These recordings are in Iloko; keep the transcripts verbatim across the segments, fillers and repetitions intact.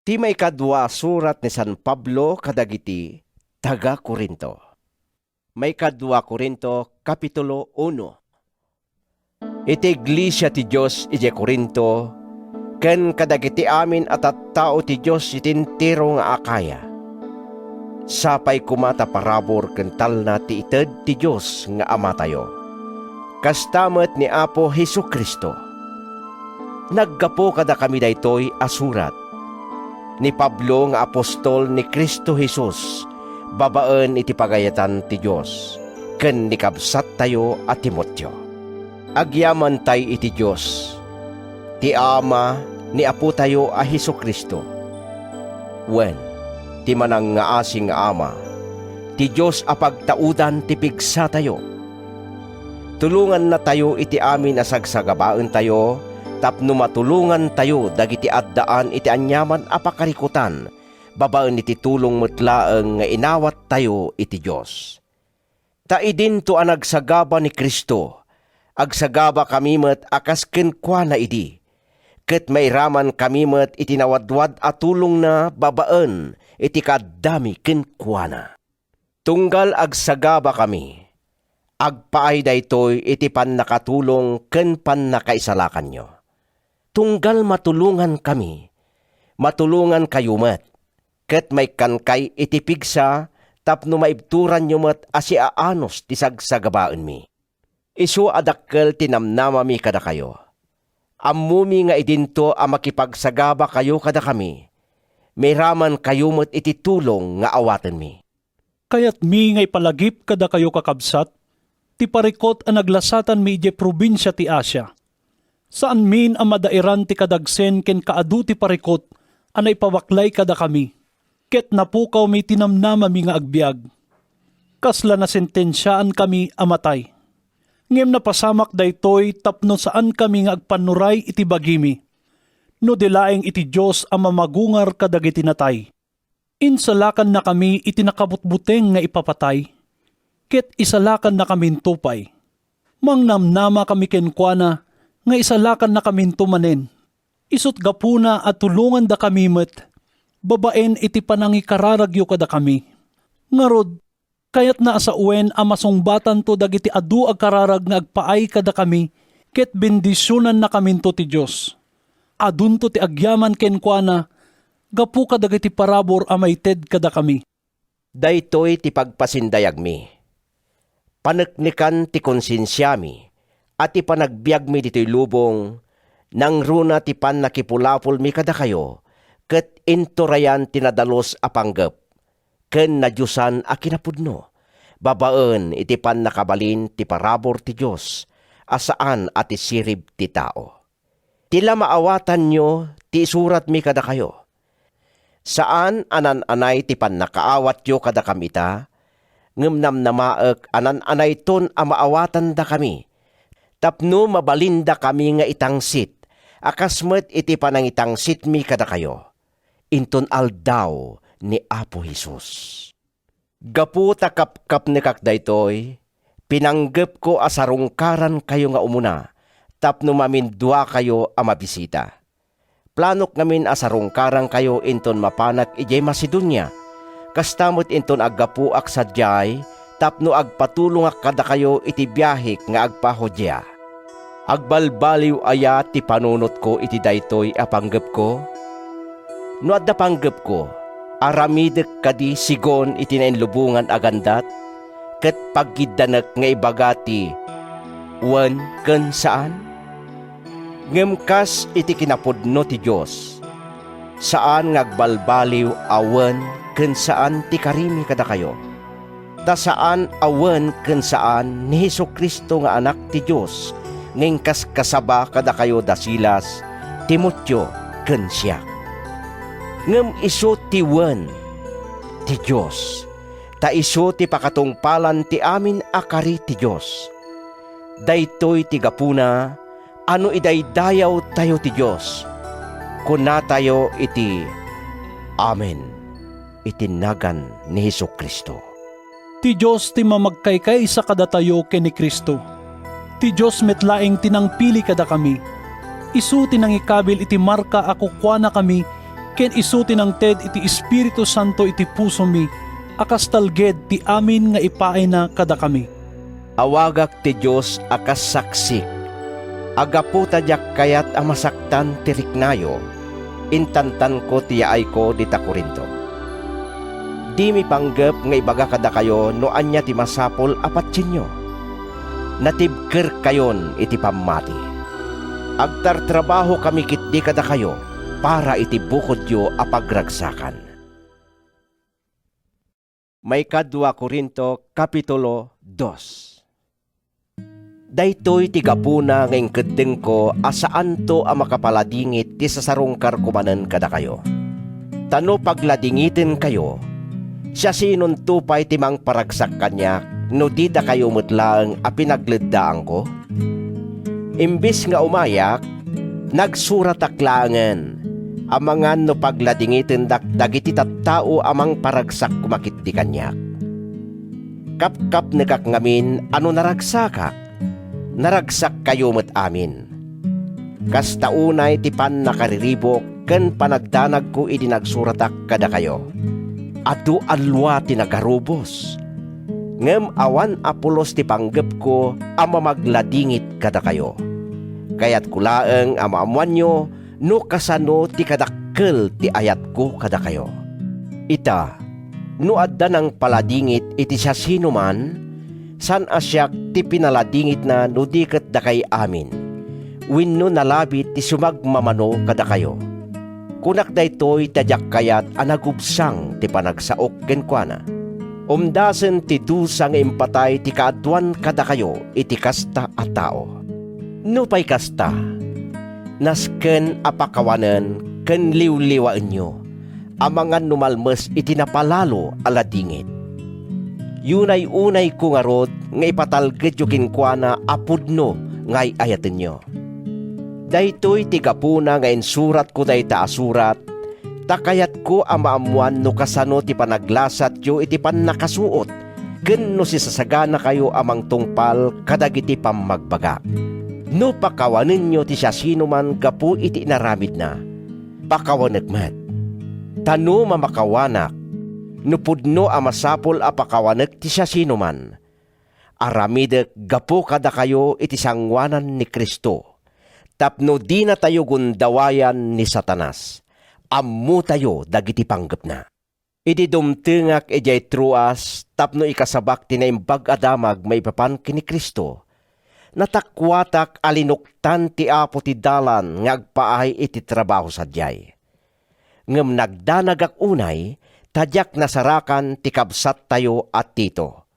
Ti maikadua a surat ni San Pablo kadagiti taga-Corinto. Maikadua Corinto, Kapitulo uno. Iti iglesia ti Dios idiay Corinto, ken kadagiti amin a tattao ti Dios iti entero nga Acaya. Sapay koma ta parabur ken talna ti ited ti Dios nga Amatayo, kasta met ni Apo Jesu-Cristo. Naggapu kadakami daytoy a surat. Ni Pablo nga apostol ni Cristo Jesus babaen iti pagayatan ti Dios, ken ni kabsattayo a Timoteo. Agyamantay iti Dios, ti Ama ni Apotayo a Jesu-Cristo. Wen, ti manangngaasi nga Ama, ti Dios a pagtaudan ti pigsatayo. Tulongannatayo iti amin a sagsagabaentayo tapno matulongantayo dagiti addaan iti aniaman a pakarikutan babaen iti tulong met laeng nga inawattayo iti Dios. Ta idinto a nagsagaba ni Cristo, agsagabakami met a kas kenkuana idi, ket mairamankami met iti nawadwad a tulongna babaen iti kaaddami kenkuana. Tunggal agsagabakami, agpaay daytoy iti pannakatulong ken pannakaisalakanyo. Tunggal matulongankami, matulongankayo met, ket maikkankay iti pigsa tapno maibturanyo met a siaanus ti sagsagabaenmi. Isu a dakkel ti namnamami kadakayo. Ammomi nga idinto a makipagsagabakayo kadakami, mairamankayo met iti tulong nga awatenmi. Kayatmi nga ipalagip kadakayo, kakabsat, ti parikut a naglasatanmi idiay probinsia ti Asia. Saanmin a madairan ti kadagsen ken kaadu ti parikut a naipabaklay kadakami, ket napukawmi ti namnamami nga agbiag. Kasla nasentensiaankami a matay. Ngem napasamak daytoy tapno saankami nga agpannuray iti bagimi, no di laeng iti Dios a mamagungar kadagiti natay. Insalakannakami iti nakabutbuteng nga ipapatay, ket isalakannakaminto pay. Mangnamnamakami kenkuana nga isalakannakaminto manen. Isut' gapuna a tulongandakami met babaen iti panangikararagyo kadakami. Ngarud, kayatna a sawen a masungbatanto dagiti adu a kararag nga agpaay kadakami ket bendisionannakaminto ti Dios. Adunto ti agyaman kenkuana gapu kadagiti parabur a maited kadakami. Daytoy ti pagpasindayagmi. Paneknekan ti konsensiami a ti panagbiagmi ditoy lubong, nangruna ti pannakipulapolmi kadakayo, ket inturayan ti nadalus a panggep ken nadiosan a kinapudno, babaen iti pannakabalin ti parabur ti Dios a saan a ti sirib ti tao. Ti la maawatanyo ti isuratmi kadakayo. Saan a nan-anay ti pannakaawatyo kadakami ita, ngem namnamaek a nan-anayton a maawatandakami, tapno mabalindakami nga itangsit a kas met iti panangitangsitmi kadakayo, inton Aldaw ni Apo Jesus. Gapu ta kapkapnekak daytoy, pinanggepko a sarungkarankayo nga umuna tapno maminduakayo a mabisita. Planok ngamin a sarungkarankayo inton mapanak idiay Macedonia, kasta met inton aggapuak sadiay tapno agpatulongak kadakayo iti biahek nga agpa-Judea. Agbalbaliw aya ti panunotko iti daytoy a panggepko? No adda panggepko, aramidek kadi sigon iti nainlubongan a gandat, ket pagiddanek nga ibaga ti wen ken saan? Ngem kas iti kinapudno ti Dios, saan nga agbalbaliw a wen ken saan ti karimi kadakayo. Ta saan a wen ken saan ni Jesu-Cristo nga Anak ti Dios nga inkaskasaba kadakayo da Silas, Timoteo, ken siak. Ngem isu ti wen ti Dios, ta isu ti pakatungpalan ti amin a kari ti Dios. Daytoy ti gapuna a no idaydayawtayo ti Dios, kunatayo iti "Amen" iti nagan ni Jesu-Cristo. Ti Dios ti mamagkaykaysa kadatayo ken ni Cristo. Ti Dios met laeng ti nangpili kadakami. Isu ti nangikabil iti marka a kukuanakami ken isu ti nangted iti Espiritu Santo iti pusomi a kas talged ti amin nga ipaayna kadakami. Awagak ti Dios a kas saksik a gapu ta diak kayat a masaktan ti riknayo, intantanko ti yaayko dita Corinto. Dimi panggep nga ibaga kadakayo no ania ti masapul a patienyo. Natibkerkayon iti pammati. Agtartrabahokami ketdi kadakayo para iti bukodyo a pagragsakan. Maikadua Corinto, Kapitulo dos. Daytoy ti gapuna nga inkeddengko a saanto a makapaladingit ti sasarungkarko manen kadakayo. Ta no pagladingitenkayo, siasinonto pay ti mangparagsak kaniak no di dakayo met laeng a pinagleddaanko? Imbes nga umayak, nagsuratak laengen, amangan no pagladingitendak dagiti tattao a mangparagsak koma ketdi kaniak. Kapkapnekak ngamin a no naragsakak, naragsakkayo met amin. Kasta unay ti pannakariribuk ken panagdanagko idi nagsuratak kadakayo. Adu a lua ti nagarubos. Ngem awan a pulos ti panggepko a mamagladingit kadakayo. Kayatko laeng a maammoanyo no kasano ti kadakkel ti ayatko kadakayo. Ita, no adda nangpaladingit iti siasinoman, saan a siak ti pinaladingitna no di ket dakay amin, wenno nalabit ti sumagmamano kadakayo. Kunak daytoy ta diak kayat a nagubsang ti panagsaok kenkuana. Umdasen ti dusa nga impatay ti kaaduan kadakayo iti kasta a tao. Nupay kasta, nasken a pakawanen ken liwliwaenyo, amangan no malmes iti napalalo a ladingit. Yunay-unayko ngarud nga ipatalgedyo kenkuana a pudno nga ay-ayatenyo. Daytoy ti gapuna nga insuratko dayta a surat, ta kayatko a maammoan no kasano ti panaglasatyo iti pannakasuot ken no sisasaganakayo a mangtungpal kadagiti pammagbagak. No pakawanenyo ti siasinoman gapu iti inaramidna, pakawanek met. Ta no mamakawanak, no pudno a masapul a pakawanek ti siasinoman, aramidek gapu kadakayo iti sangoanan ni Cristo, tapno dinatayo gundawayan ni Satanas. Ammotayo dagiti panggepna. Idi dumtengak idiay Troas tapno ikasabak ti Naimbag a Damag maipapan ken ni Cristo, natakuatak a linuktan ti Apo ti dalan nga agpaay iti trabaho sadiay. Ngem nagdanagak unay ta diak nasarakan ti kabsattayo a Tito.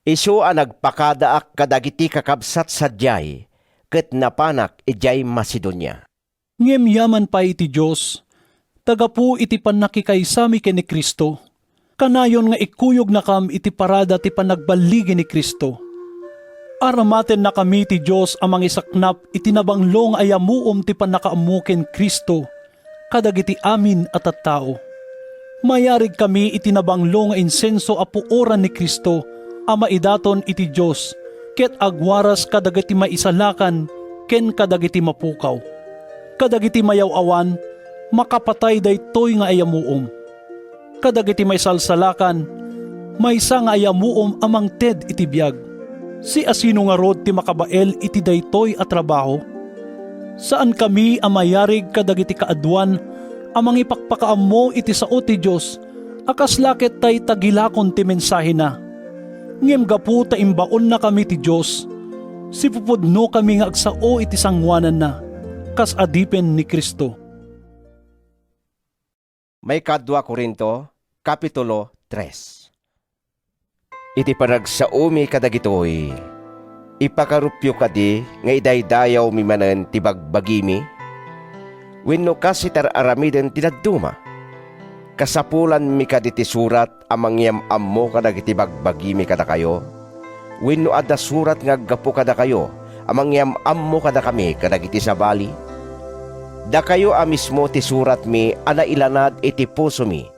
Isu a nagpakadaak kadagiti kakabsat sadiay ket napanak idiay Macedonia. Ngem yaman pay iti Dios, ta gapu iti pannakikaysami ken ni Cristo, kanayon nga ikuyognakam iti parada ti panagballigi ni Cristo. Aramatennakami ti Dios a mangisaknap iti nabanglo nga ayamuom ti pannakaammo ken Cristo kadagiti amin a tattao. Mayarigkami iti nabanglo nga insenso a puoran ni Cristo a maidaton iti Dios ket agwaras kadagiti maisalakan ken kadagiti mapukaw. Kadagiti mayaw-awan, makapatay daytoy nga ayamuom. Kadagiti maisalsalakan, maysa nga ayamuom a mangted iti biag. Siasino ngarud ti makabael iti daytoy a trabaho? Saankami a mayarig kadagiti kaaduan a mangipakpakaammo iti sao ti Dios a kasla ket tay tagilakon ti mensahena. Ngem gapu ta imbaonnakami ti Dios, sipupudnokami nga agsao iti sangoananna, kas adipen ni Cristo. Maikadua Corinto, Kapitulo tres. Iti panagsaomi kadagitoy, ipakarupyo kadi nga idaydayawmi manen ti bagbagimi? Wenno kas itar-aramiden ti dadduma? Kasapulanmi kadi ti surat a mangyam-ammo kadagiti bagbagimi kadakayo? Wenno adda surat nga aggapu kadakayo a mangyam-ammo kadakami kadagiti sabali? Dakayo a mismo ti suratmi a nailanad iti pusomi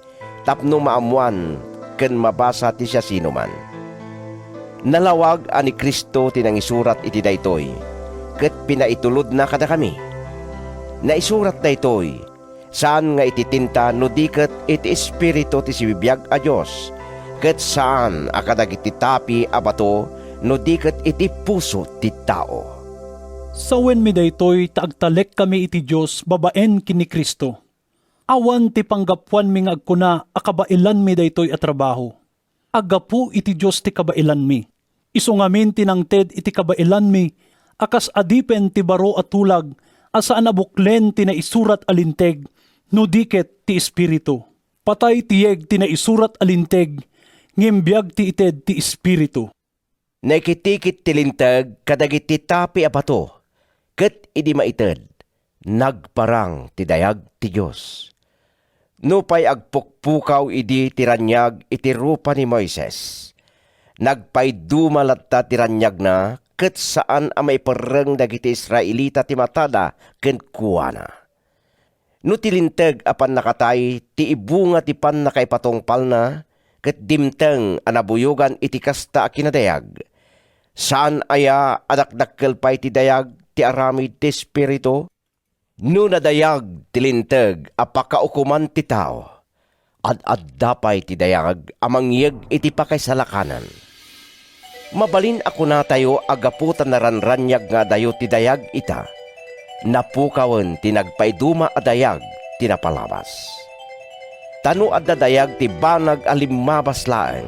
tapno maammoan ken mabasa ti siasinoman. Nalawag a ni Cristo ti nangisurat iti daytoy, ket pinaitulodna kadakami. Naisurat daytoy Saan nga iti tinta no di ket iti Espiritu ti sibibiag a Dios, ket saan a kadagiti tapi a bato no di ket iti puso ti tao. Sawenmi daytoy ta agtalekkami iti Dios babaen ken ni Cristo. Awan ti panggapuanmi nga agkuna a kabaelanmi daytoy a trabaho. Aggapu iti Dios ti kabaelanmi. Isu ngamin ti nangted iti kabaelanmi a kas adipen ti baro a tulag a saan a buklen ti naisurat a linteg no di ket ti Espiritu. Patay ti yeg ti naisurat a linteg, ngem biag ti ited ti Espiritu. Naikitikit ti linteg kadagiti tapi a bato, ket idi maited, nagparang ti dayag ti Dios. Nupay agpukpukaw idi ti raniag iti rupa ni Moises, nagpaiduma latta ti raniagna ket saan a maiperreng dagiti Israelita ti matada kenkuana. No ti linteg a pannakatay ti ibunga ti pannakaipatungpalna ket dimteng a nabuyogan iti kasta a kinadayag, saan aya a dakdakkel pay ti dayag ti aramid ti Espiritu? No nadayag ti linteg a pakaukoman ti tao, ad-adda pay ti dayag a mangyeg iti pakaisalakanan. Mabalin a kunatayo a gapu ta naranraniag nga adayo ti dayag ita, napukawen ti nagpaiduma a dayag ti napalabas. Ta no adda dayag ti banag a limmabas laeng,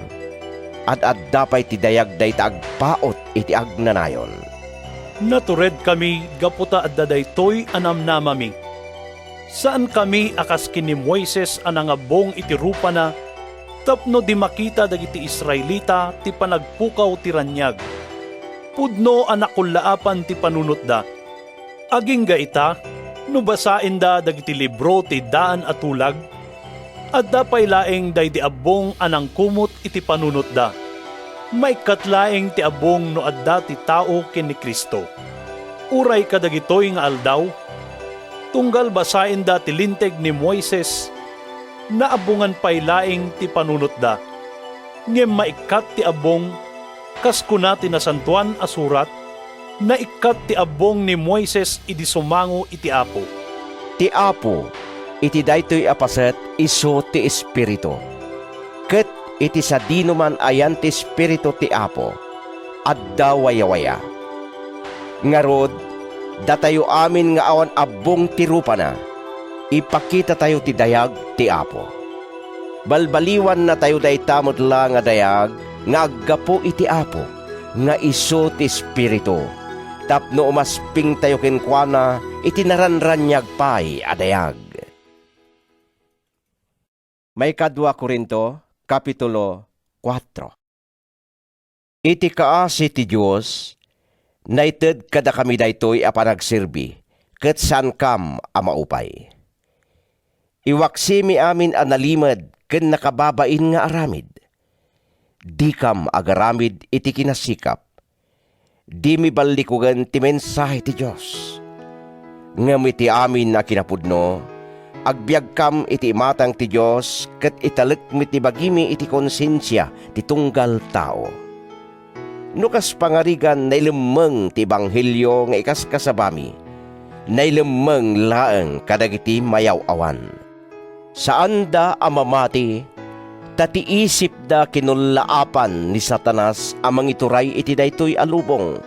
ad-adda pay ti dayag dayta agpaut iti agnanayon. Naturedkami gapu ta adda daytoy a namnamami. Saankami a kas ken ni Moises a nangabbong iti rupana tapno di makita dagiti Israelita ti panagpukaw ti raniag. Pudno a nakullaapan ti panunotda. Agingga ita, no basaenda dagiti libro ti daan a tulag, adda pay laeng daydi abbong a nangkumot iti panunotda. Maikkat laeng ti abbong no adda ti tao ken ni Cristo. Uray kadagitoy nga aldaw, tunggal basaenda ti Linteg ni Moises, naabbongan pay laeng ti panunotda. Ngem maikkat ti abbong, kas kuna ti Nasantoan a Surat, naikkat ti abbong ni Moises idi sumango iti Apo. Ti Apo, iti daytoy a paset, isu ti Espiritu. Ket iti sadinoman a yan ti Espiritu ti Apo, adda wayawaya. Ngarud, datayo amin nga awan abbong ti rupana, ipakitatayo ti dayag ti Apo. Balbaliwannatayo dayta met la nga dayag nga aggapu iti Apo, nga isu ti Espiritu, tapno umaspingtayo kenkuana iti naranraniag pay a dayag. Maikadua Corinto, Kapitulo kuatro. Iti kaasi ti Dios, naited kadakami daytoy a panagserbi, ket saankam a maupay. Iwaksimi amin a nalimed ken nakababain nga aramid. Dikam agaramid iti kinasikap. Dimi ballikugen ti mensahe ti Dios. Ngem iti amin a kinapudno, agbiagkam iti imatang ti Dios ket italekmi ti bagimi iti konsensia ti tunggal tao. No kas pangarigan nailemmeng ti ebanghelio nga ikaskasabami, nailemmeng laeng kadagiti mayaw-awan. Saanda a mamati, ta ti isipda kinullaapan ni Satanas a mangituray iti daytoy a lubong,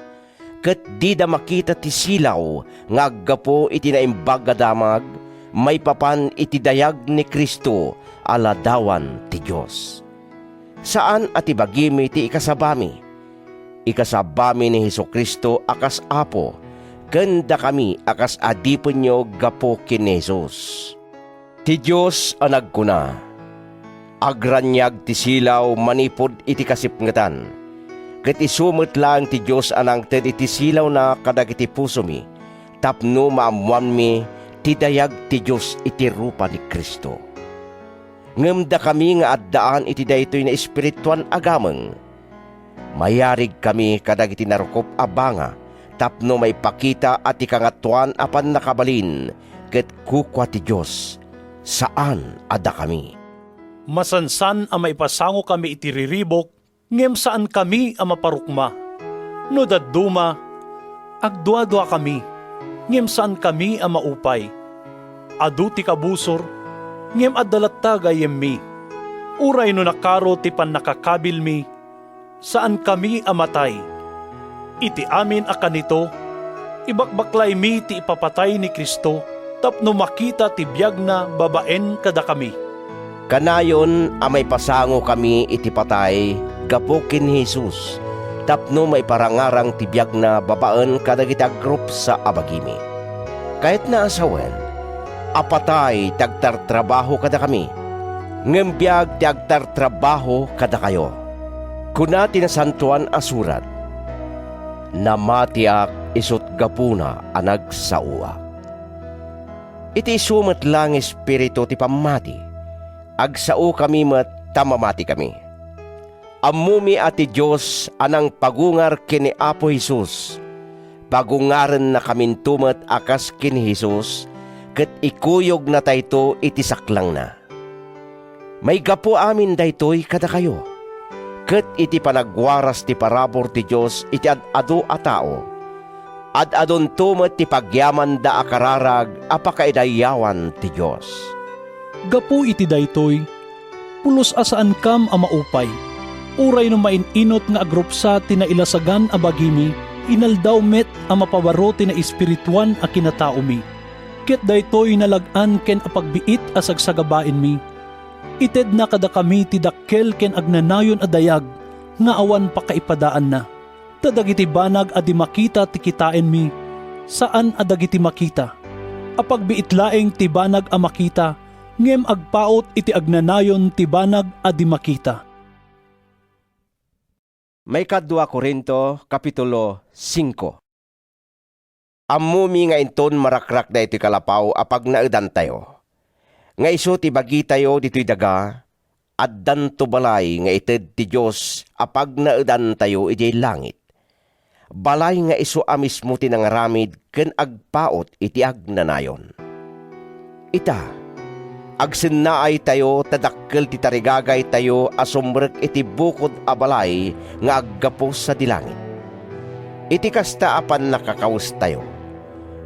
ket dida makita ti silaw nga aggapu iti Naimbag a Damag maipapan iti dayag ni Cristo a Ladawan ti Dios. Saan a ti bagimi ti ikasabami. Ikasabami ni Jesu-Cristo a kas Apo, ken dakami a kas adipenyo gapu ken ni Jesus. Ti Dios a nagkuna, "Agraniag ti silaw manipud iti kasipngetan." Ket isu met laeng ti Dios a nangted iti silawna kadagiti pusomi, tapno maammoanmi ti dayag ti Dios iti rupa ni Cristo. Ngem dakami nga addaan iti daytoy naespirituan a gameng, mayarigkami kadagiti narukop a banga tapno maipakita a ti Kangatoan a Pannakabalin ket kukua ti Dios, saan a dakami. Masansan a maipasangokami iti riribuk, ngem saankami a maparukma. No dadduma, agduaduakami, ngem saankami a maupay. adu ti kabusor, ngem adda latta gayyemmi. Uray no nakaro ti pannakakabilmi, saankami a matay. Iti amin a kanito, ibakbaklaymi ti ipapatay ni Cristo tapno makita ti biagna babaen kadakami. Kanayon a maipasango kami iti patay gapu ken ni Jesus tapno maiparangarang ti biagna babaen kadagiti agrupsa a bagimi. Kayatna a sawen, a patay ti agtartrabaho kadakami, ngem biag ti agtartrabaho kadakayo. Kuna ti Nasantoan a Surat, "Namatiak isut' gapuna a nagsaoak." Iti isu met la nga Espiritu ti pammati, agsaokami met ta mamatikami. Ammomi a ti Dios a nangpagungar ken ni Apo Jesus, pagungarennakaminto met a kas ken ni Jesus, ket ikuyognatayto iti saklangna. Maigapu amin daytoy kadakayo, ket iti panagwaras ti parabur ti Dios iti ad-adu a tao, ad-adunto met ti pagyamanda a kararag a pakaidayawan ti Dios. Gapu iti daytoy, pulos a saankam a maupay. Uray no main-inot nga agrupsa ti nailasagan a bagimi, inaldaw met a mapabaro ti naespirituan a kinataomi. Ket daytoy nalag-an ken apagbiit a sagsagabaenmi. Itedna kadakami ti dakkel ken agnanayon a dayag nga awan pakaipadaanna. Ta dagiti banag a di makita ti kitaenmi, saan a dagiti makita. Apagbiit laeng ti banag a makita, ngem agpaut iti agnanayon ti banag a di makita. Maikadua Corinto, Kapitulo singko. Ammomi nga inton marakrak daytoy kalapaw a pagnaedantayo, nga isu ti bagitayo ditoy daga, addanto balay nga ited ti Dios a pagnaedantayo idiay langit. Balay nga isu a mismo ti nangaramid ken agpaut iti agnanayon. Ita, agsennaaytayo ta dakkel ti tarigagaytayo a sumrek iti bukod a balay nga aggapu sadi langit. Iti kasta a pannakakawestayo,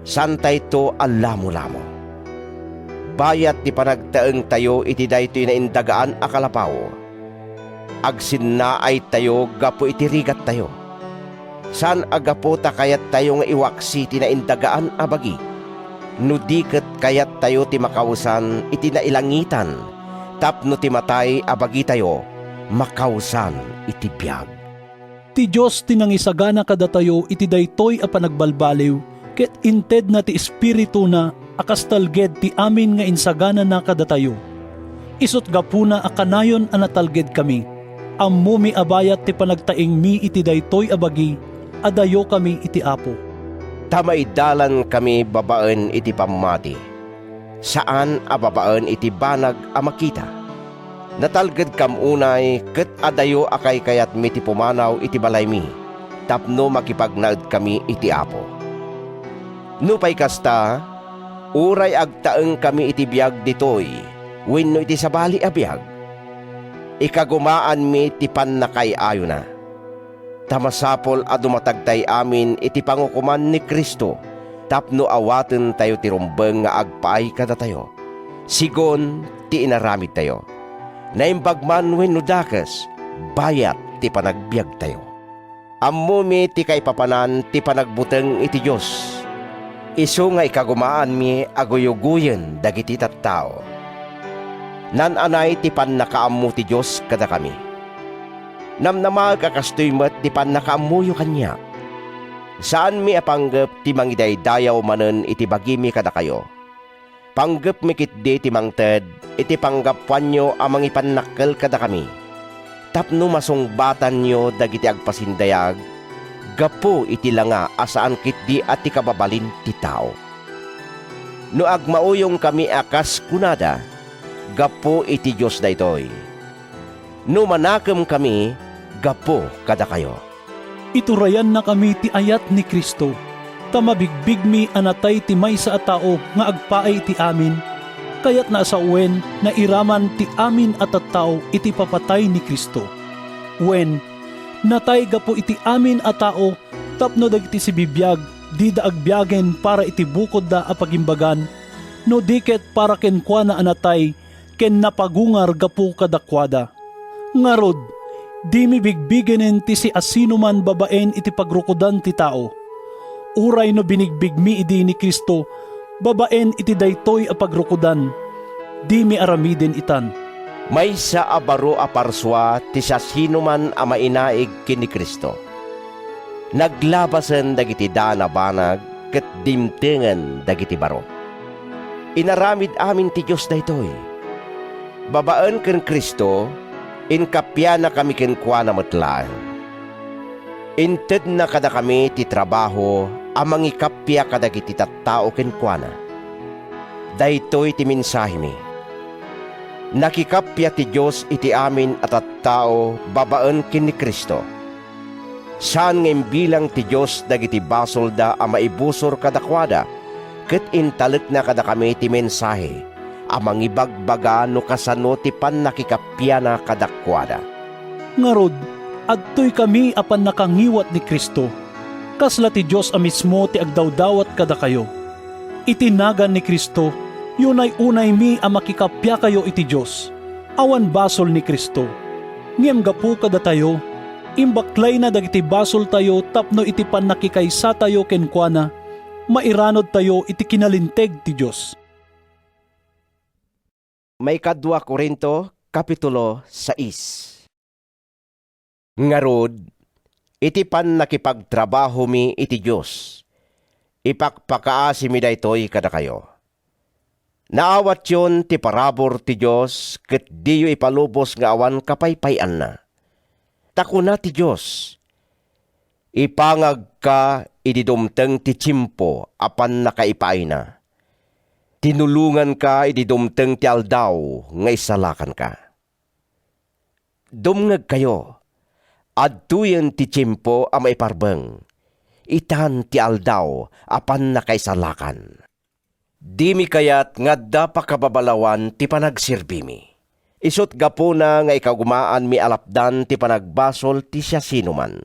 saantayto a lamolamo. Bayat ti panagtaengtayo iti daytoy naindagaan a kalapaw, agsennaaytayo gapu iti rigattayo. Saan a gapu ta kayattayo nga iwaksi ti naindagaan a bagi, no di ket kayattayo ti makawesan iti nailangitan, tapno ti matay a bagitayo makawesan iti biag. Ti Dios ti nangisagana kadatayo iti daytoy a panagbalbaliw, ket intedna ti Espirituna a kas talged ti amin nga insaganana kadatayo. Isut' gapuna a kanayon a natalgedkami. Ammomi a bayat ti panagtaengmi iti daytoy a bagi, adayokami iti Apo. Ta maidalankami babaen iti pammati, saan a babaen iti banag a makita. Natalgedkam unay ket adayo a kaykayatmi ti pumanaw iti balaymi tapno makipagnaedkami iti Apo. Nupay kasta, uray agtaengkami iti biag ditoy wenno iti sabali a biag, ikagumaanmi ti pannakaay-ayona. Ta masapul a dumatagtay amin iti pangukoman ni Cristo tapno awatentayo ti rumbeng nga agpaay kadatayo, sigun ti inaramidtayo. Naimbag man wenno dakes, bayat ti panagbiagtayo. Ammomi ti kaipapanan ti panagbuteng iti Dios, isu nga ikagumaanmi a guyugoyen dagiti tattao. Naan-anay ti pannakaammo ti Dios kadakami. Namnamaek a kastoy met ti pannakaammoyo kaniak. Saanmi a panggep ti mangidaydayaw manen iti bagimi kadakayo. Panggepmi ketdi ti mangted iti panggapuanyo a mangipannakkel kadakami, tapno masungbatanyo dagiti agpasindayag gapu iti langa a saan ketdi a ti kababalin ti tao. No agmauyongkami a kas kunada, gapu iti Dios daytoy. No manakemkami, gapu kadakayo. Iturayannakami ti ayat ni Cristo, ta mabigbigmi a natay ti maysa a tao nga agpaay iti amin, kayatna a sawen nga iraman ti amin a tattao iti ipapatay ni Cristo. Wen, natay gapu iti amin a tao tapno dagiti sibibiag dida agbiagen para iti bukodda a pagimbagan, no di ket para kenkuana a natay ken napagungar gapu kadakuada. Ngarud, dimi bigbigenen ti siasinoman babaen iti pagrukodan ti tao. Uray no binigbigmi idi ni Cristo babaen iti daytoy a pagrukodan, dimi aramiden itan. Maysa a baro a parsua ti siasinoman a mainaig ken ni Cristo. Naglabasen dagiti daan a banag ket dimtengen dagiti baro. Inaramid amin ti Dios daytoy. Babaen ken Cristo, inkappianakami kenkuana met laeng. Intedna kadakami ti trabaho a mangikappia kadagiti tattao kenkuana. Daytoy ti mensahemi. Nakikappia ti Dios iti amin a tattao babaen ken ni Cristo. Saan nga imbilang ti Dios dagiti basolda a maibusor kadakuada, ket intalekna kadakami ti mensahe a mangibagbaga no kasano ti pannakikappiana kadakuada. Ngarud, adtoykami a pannakangiwat ni Cristo, kasla ti Dios a mismo ti agdawdawat kadakayo. Iti nagan ni Cristo, yunay-unaymi a makikappiakayo iti Dios. Awan basol ni Cristo. Ngem gapu kadatayo, imbaklayna dagiti basoltayo tapno iti pannakikaysatayo kenkuana, mairanudtayo iti kinalinteg ti Dios. Maikadua Corinto, Kapitulo sais. Ngarud, iti pannakipagtrabahomi iti Dios, ipakpakaasimi daytoy kadakayo. Naawatyon ti parabur ti Dios ket diyo ipalubos nga awan kapaypay-anna. Ta kuna ti Dios, "Ipangagka idi dumteng ti tiempo a pannakaipaayna. Tinulonganka idi dumteng ti aldaw nga isalakanka." Dumngegkayo, adtoyen ti tiempo a maiparbeng. Itan ti aldaw a pannakaisalakan. Dimi kayat nga adda pakababalawan ti panagserbimi. Isut' gapuna nga ikagumaanmi a lapdan ti panagbasol ti siasinoman.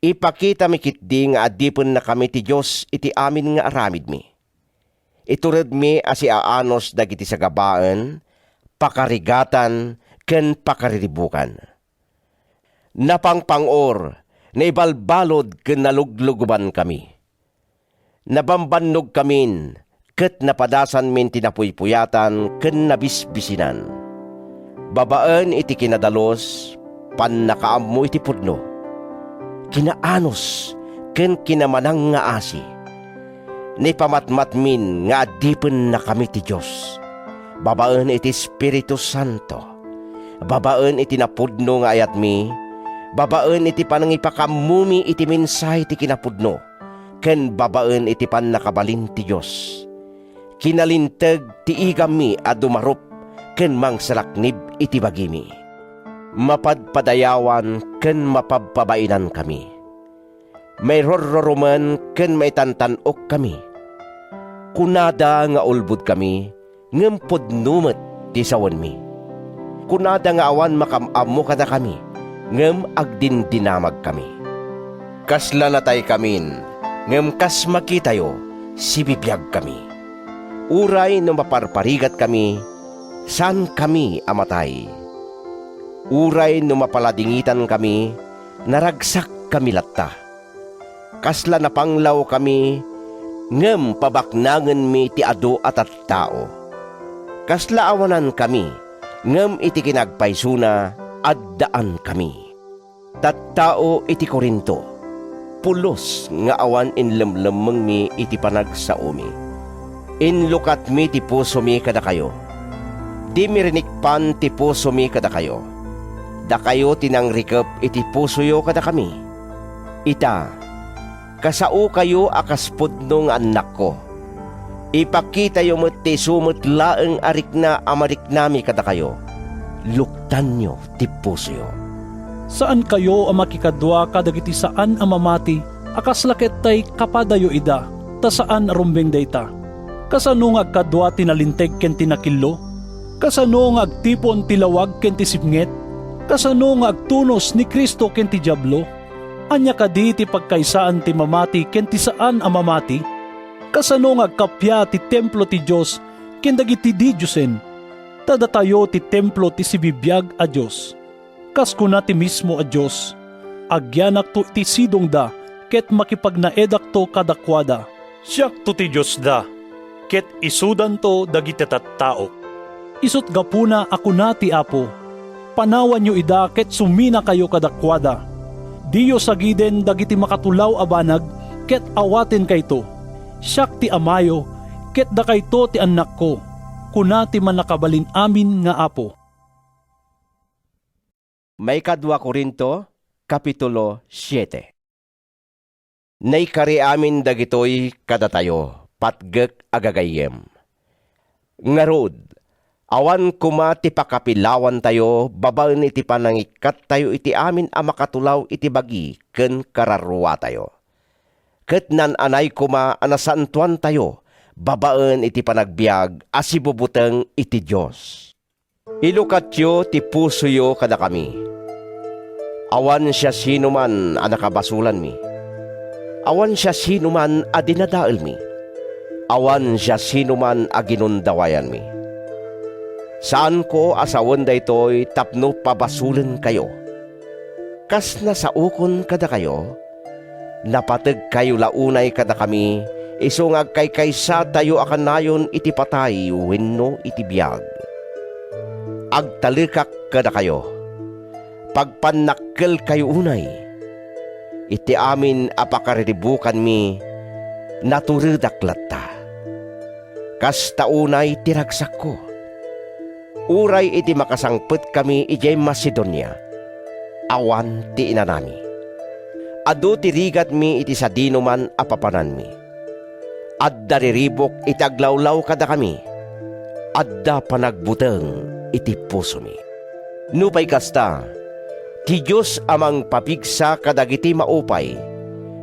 Ipakitami ketdi nga adipennakami ti Dios iti amin nga aramidmi. Ituredmi a siaanus dagiti sagabaen, pakarigatan, ken pakariribukan. Napangpang-or, naibalbalud ken naluglugobankami. Nabambannogkamin ket napadasanmin ti napuypuyatan ken nabisbisinan. Babaen iti kinadalus, pannakaammo iti pudno, kinaanus, ken kinamanangngaasi. Naipamatmatmin nga adipennakami ti Dios babaen iti Espiritu Santo, babaen iti napudno nga ayatmi, babaen iti panangipakaammomi iti mensahe ti kinapudno, ken babaen iti pannakabalin ti Dios. Kinalinteg ti igammi a dumarup ken mangsalaknib iti bagimi. Mapadpadayawan ken mapabpabainankami. Mairurrurumen ken maitantan-okkami. Kunada nga ulbodkami, ngem pudno met ti sawenmi. Kunada nga awan makam-ammo kadakami, ngem agdindinamagkami. Kasla nataykamin, ngem kas makitayo, sibibiagkami. Uray no maparparigatkami, saankami a matay. Uray no mapaladingitankami, naragsakkami latta. Kasla napanglawkami, ngem pabaknangenmi ti adu a tattao. Kasla awanankami, ngem iti kinagpaysona, addaankami. Tattao iti Corinto, pulos nga awan inlemlemmengmi iti panagsaomi. Inlukatmi ti pusomi kadakayo. Dimi rinikpan ti pusomi kadakayo. Dakayo ti nangrikep iti pusoyo kadakami. Ita, kasaokayo a kas pudno nga annakko. Ipakitayo met ti isu met laeng a rikna a mariknami kadakayo. Luktanyo ti pusoyo. Saankayo a makikadua kadagiti saan a mamati a kasla ket tay kapadayo ida, ta saan a rumbeng dayta. Kasano nga agkadua ti nalinteg ken ti nakillo? Kasano nga agtipon ti lawag ken ti sipnget? Kasano nga agtunos ni Cristo ken ti Diablo? Ania kadi ti pagkaysaan ti mamati ken ti saan a mamati? Kasano nga agkappia ti templo ti Dios ken dagiti didiosen? Ta datayo ti templo ti sibibiag a Dios. Kas kuna ti mismo a Dios, "Agyanakto iti sidongda ket makipagnaedakto kadakuada. Siakto ti Diosda, ket isudanto dagiti tattaok." Isut' gapuna a kuna ti Apo, "Panawanyo ida ket suminakayo kadakuada. Diyo sagiden dagiti makatulaw a banag ket awatenkayto. Siak ti Amayo, ket dakayto ti annakko," kuna ti Mannakabalin-amin nga Apo. Maikadua Corinto, Kapitulo siete. Naikari amin dagitoy kadatayo, patgek a gagayyem. Ngarud, awan koma ti pakapilawantayo babaen iti panangikkattayo iti amin a makatulaw iti bagi ken kararruatayo. Ket naan-anay koma a nasantoantayo babaen iti panagbiag a sibubuteng iti Dios. Ilukatyo ti pusoyo kadakami. Awan siasinoman a nakabasolanmi. Awan siasinoman a dinadaelmi. Awan siasinoman a ginundawayanmi. Saanko a sawen daytoy tapno pabasolenkayo. Kas nasaokon kadakayo, napategkayo la unay kadakami, isu nga agkaykaysatayo a kanayon iti patay wenno iti biag. Agtalekak kadakayo, pagpannakkelkayo unay. Iti amin a pakariribukanmi, naturedak latta. Kasta unay ti ragsakko. Uray iti makasangpetkami idiay Macedonia, awan ti inanami. Adu ti rigatmi iti sadinoman a papananmi. Adda riribuk iti aglawlaw kadakami. Adda panagbuteng iti pusomi. Nupay kasta, ti Dios a mangpapigsa kadagiti maupay,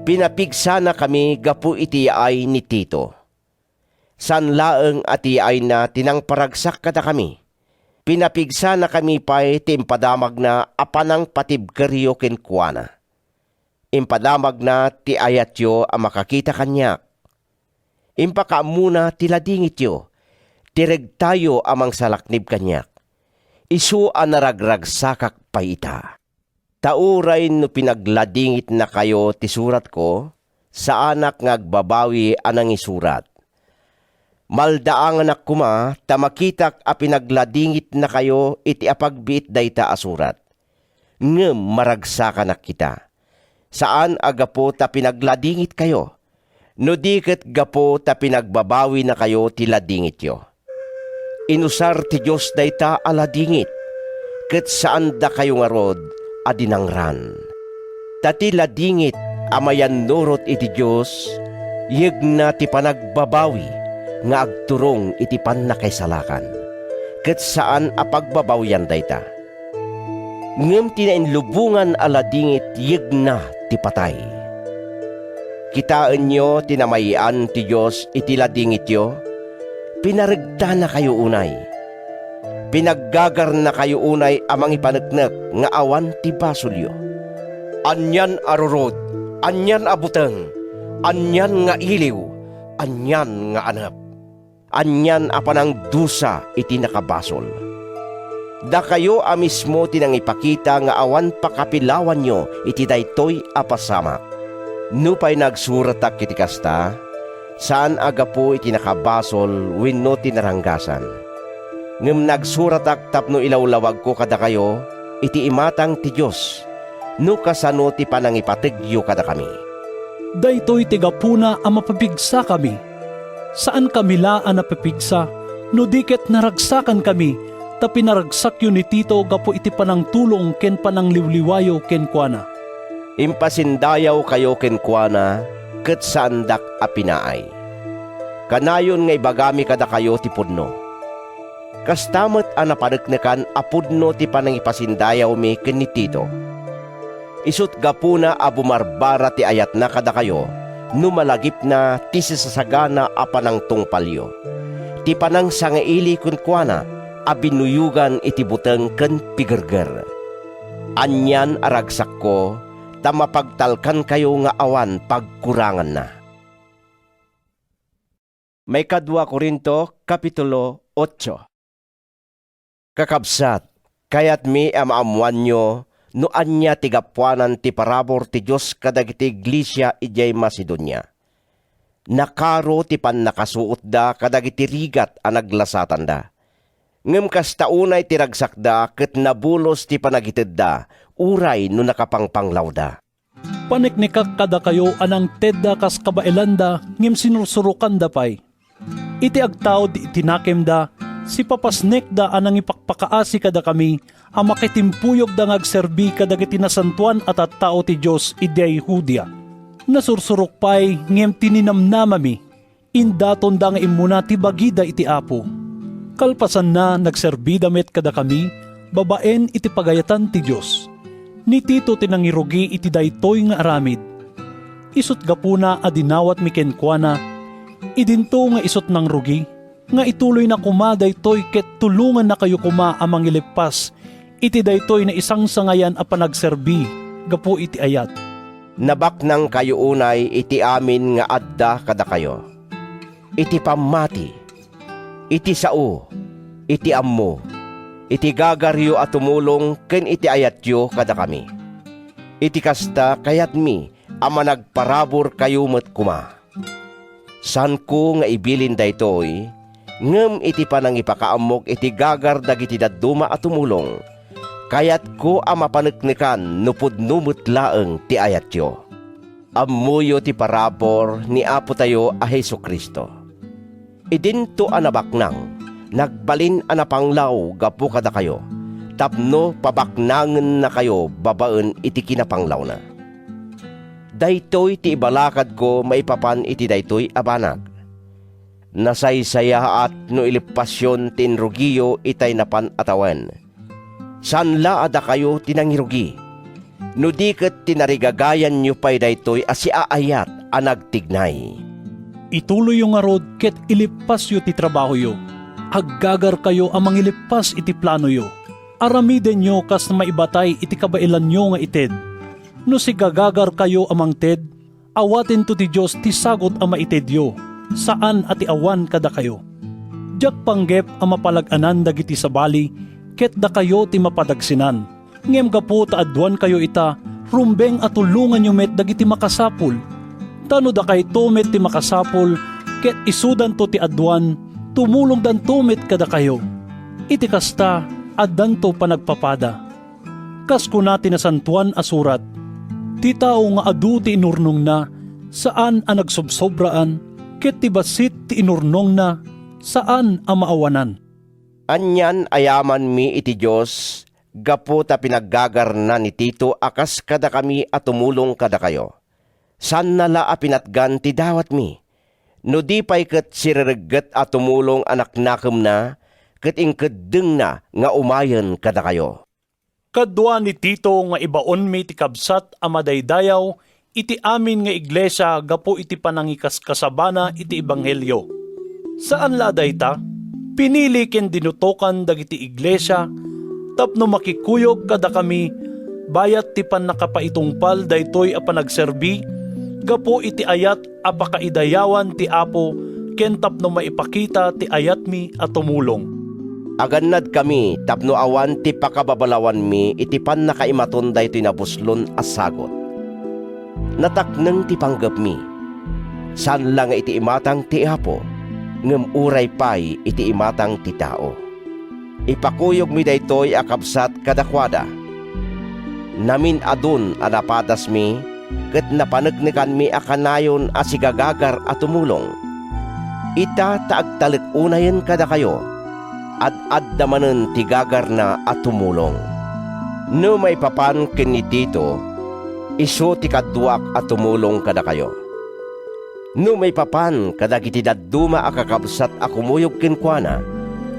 pinapigsanakami gapu iti yaay ni Tito. Saan laeng a ti yaayna ti nangparagsak kadakami. Pinapigsanakami pay ti impadamagna a panangpatibkeryo kenkuana. Impadamagna ti ayatyo a makakita kaniak. Impakaammona ti ladingityo, ti regtayo a mangsalaknib kaniak. Isu a naragragsakak pay ita. Ta uray no pinagladingitnakayo ti suratko, saanak nga agbabawi a nangisurat. Maldaanganak koma ta makitak a pinagladingitnakayo iti apagbiit dayta a surat. Ngem maragsakanak ita. Saan a gapu ta pinagladingitkayo, no di ket gapu ta pinagbabawinakayo ti ladingityo. Inusar ti Dios dayta a ladingit, ket saandakayo ngarud a dinangran. Ta ti ladingit a mayannurot iti Dios, yegna ti panagbabawi nga agturong iti pannakaisalakan, ket saan a pagbabawian dayta. Ngem ti nainlubongan a ladingit yegna ti patay. Kitaenyo ti namay-an ti Dios iti ladingityo? Pinaregtanakayo unay. Pinaggagarnakayo unay a mangipaneknek nga awan ti basolyo. Anian a rurod, anian a buteng, anian nga iliw, anian nga anep. Anian a panangdusa iti nakabasol. Dakayo a mismo ti nangipakita nga awan pakapilawanyo iti daytoy a pasamak. Nupay nagsuratak iti kasta, saan a gapu iti nakabasol wenno ti naranggasan. Ngem nagsuratak tapno ilawlawagko kadakayo iti imatang ti Dios, no kasano ti panangipategyo kadakami. Daytoy ti gapuna a mapapigsakami. Saankami la a napipigsa, no di ket naragsakankami, ta pinaragsakyo ni Tito gapu iti panangtulong ken panangliwliwayo kenkuana. Impasindayawkayo kenkuana, ket saandak a pinaay. Kanayon nga ibagami kadakayo ti pudno. Kasta met a napaneknekan a pudno ti panangipasindayawmi ken ni Tito. Isut' gapuna a bumarbara ti ayatna kadakayo no malagipna ti sisasagana a panangtungpalyo, ti panangsangaili kenkuana a binuyogan iti buteng ken pigerger. Anian a ragsakko, ta mapagtalkankayo nga awan pagkuranganna. Maikadua Corinto, Kapitulo otso. Kakabsat, kayatmi a maammoanyo no ania ti gapuanan ti parabur ti Dios kadagiti iglesia idiay Macedonia. Nakaro ti pannakasuotda kadagiti rigat a naglasatanda. Ngem kasta unay ti ragsakda ket nabulos ti panagitedda uray no nakapangpanglawda. Paneknekak kadakayo a nangtedda kas kabaelanda ngem sinursurokanda pay. Iti agtaud iti nakemda, sipapasnekda a nangipakpakaasi kadakami a makitimpuyogda nga agserbi kadagiti nasantoan a tattao ti Dios idiay Judea. Nasursurok pay ngem tininamnamami. Indatonda nga immuna ti bagida iti Apo. Kalpasanna, nagserbida met kadakami babaen iti pagayatan ti Dios. Ni Tito ti nangirugi iti daytoy nga aramid. Isut' gapuna a dinawatmi kenkuana, idinto nga isut' nangrugi, nga ituloyna koma daytoy ket tulongannakayo koma a mangileppas iti daytoy naisangsangayan a panagserbi gapu iti ayat. Nabaknangkayo unay iti amin nga adda kadakayo, iti pammati, iti sao, iti ammo, iti gagaryo a tumulong ken iti ayatyo kadakami. Iti kasta, kayatmi a managparaburkayo met koma. Saanko nga ibilin daytoy, ngem iti panangipakaammok iti gagar dagiti dadduma a tumulong, kayatko a mapaneknekan no pudno met laeng ti ayatyo. Ammoyo ti parabur ni Apotayo a Jesu-Cristo. Idinto a nabaknang, nagbalin a napanglaw gapu kadakayo, tapno pabaknangennakayo babaen iti kinapanglawna. Daytoy ti ibalakadko maipapan iti daytoy a banag. Nasaysayaat no ileppasyon ti inrugiyo itay napan a tawen. Saan la a dakayo ti nangirugi, no di ket ti narigagayanyo pay daytoy a siaayat a nagtignay. Ituloyyo ngarud ket ileppasyo ti trabahoyo. Aggagarkayo a mangileppas iti planoyo. Aramidenyo kas maibatay iti kabaelanyo nga ited. No sigagagarkayo a mangted, awatento ti Dios ti sagut a maitedyo, saan a ti awan kadakayo. Diak panggep a mapalag-anan dagiti sabali ket dakayo ti mapadagsenan. Ngem gapu ta aduankayo ita, rumbeng a tulonganyo met dagiti makasapul. Ta no dakayto met ti makasapul ket isudanto ti aduan, tumulongdanto met kadakayo. Iti kasta, addanto panagpapada. Kas kuna ti Nasantoan a Surat, "Ti tao nga adu ti inurnongna, saan a nagsobsobraan, ket ti bassit ti inurnongna, saan a maawanan." Anian a yamanmi iti Dios gapu ta pinaggagarna ni Tito a kas kadakami a tumulong kadakayo. Saanna la a pinatgan ti dawatmi, no di pay ket sireregget a tumulong a naknakemna ket inkeddengna nga umayen kadakayo. Kadua ni Tito nga ibaonmi ti kabsat a madaydayaw iti amin nga iglesia gapu iti panangikaskasabana iti ebanghelio. Saan la a dayta, pinili ken dinutokan dagiti iglesia tapno makikuyog kadakami bayat ti pannakapaitungpal daytoy a panagserbi gapu iti ayat a pakaidayawan ti Apo ken tapno maipakita ti ayatmi a tumulong. Agannadkami tapno awan ti pakababalawanmi iti pannakaimaton daytoy nabuslon a sagut. Natakneng ti panggepmi, saan la nga iti imatang ti Apo, ngem uray pay iti imatang ti tao. Ipakuyogmi daytoy a kabsat kadakuada. Namin-adun a napadasmi ket napaneknekanmi a kanayon a sigagagar a tumulong. Ita ta agtalek unayen kadakayo, ad-adda manen ti gagarna a tumulong. No maipapan ken ni Tito, isu ti kaduak a tumulong kadakayo. No maipapan kadagiti dadduma a kakabsat a kumuyog kenkuana,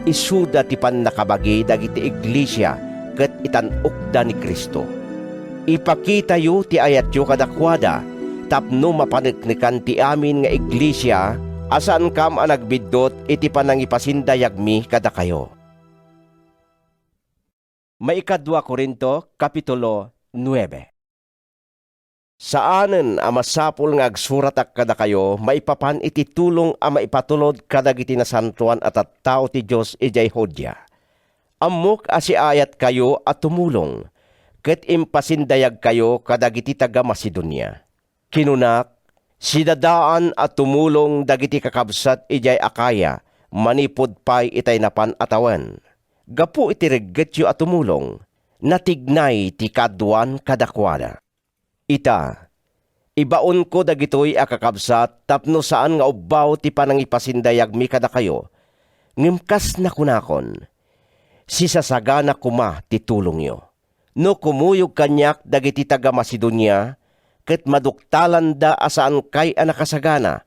isuda ti pannakabagi dagiti iglesia ket itan-okda ni Cristo. Ipakitayo ti ayatyo kadakuada tapno mapaneknekan ti amin nga iglesia a saankam a nagbiddut iti panangipasindayagmi kadakayo. Maikadua Corinto, Kapitulo nuebe. Saanen a masapul nga agsuratak kadakayo maipapan iti tulong a maipatulod kadagiti nasantoan a tattao ti Dios idiay Judea. Ammok a siaayatkayo a tumulong, ket impasindayagkayo kadagiti taga-Macedonia. Kinunak, sidadaan a tumulong dagiti kakabsat idiay Acaya manipud pay itay napan a tawen. Gapu iti reggetyo a tumulong, natignay ti kaaduan kadakuada. Ita, ibaonko dagitoy a kakabsat tapno saan nga ubbaw ti panangipasindayagmi kadakayo, ngem kas nakunakon, sisasagana koma ti tulongyo. No kumuyog kaniak dagiti taga-Macedonia ket maduktalanda a saankay a nakasagana,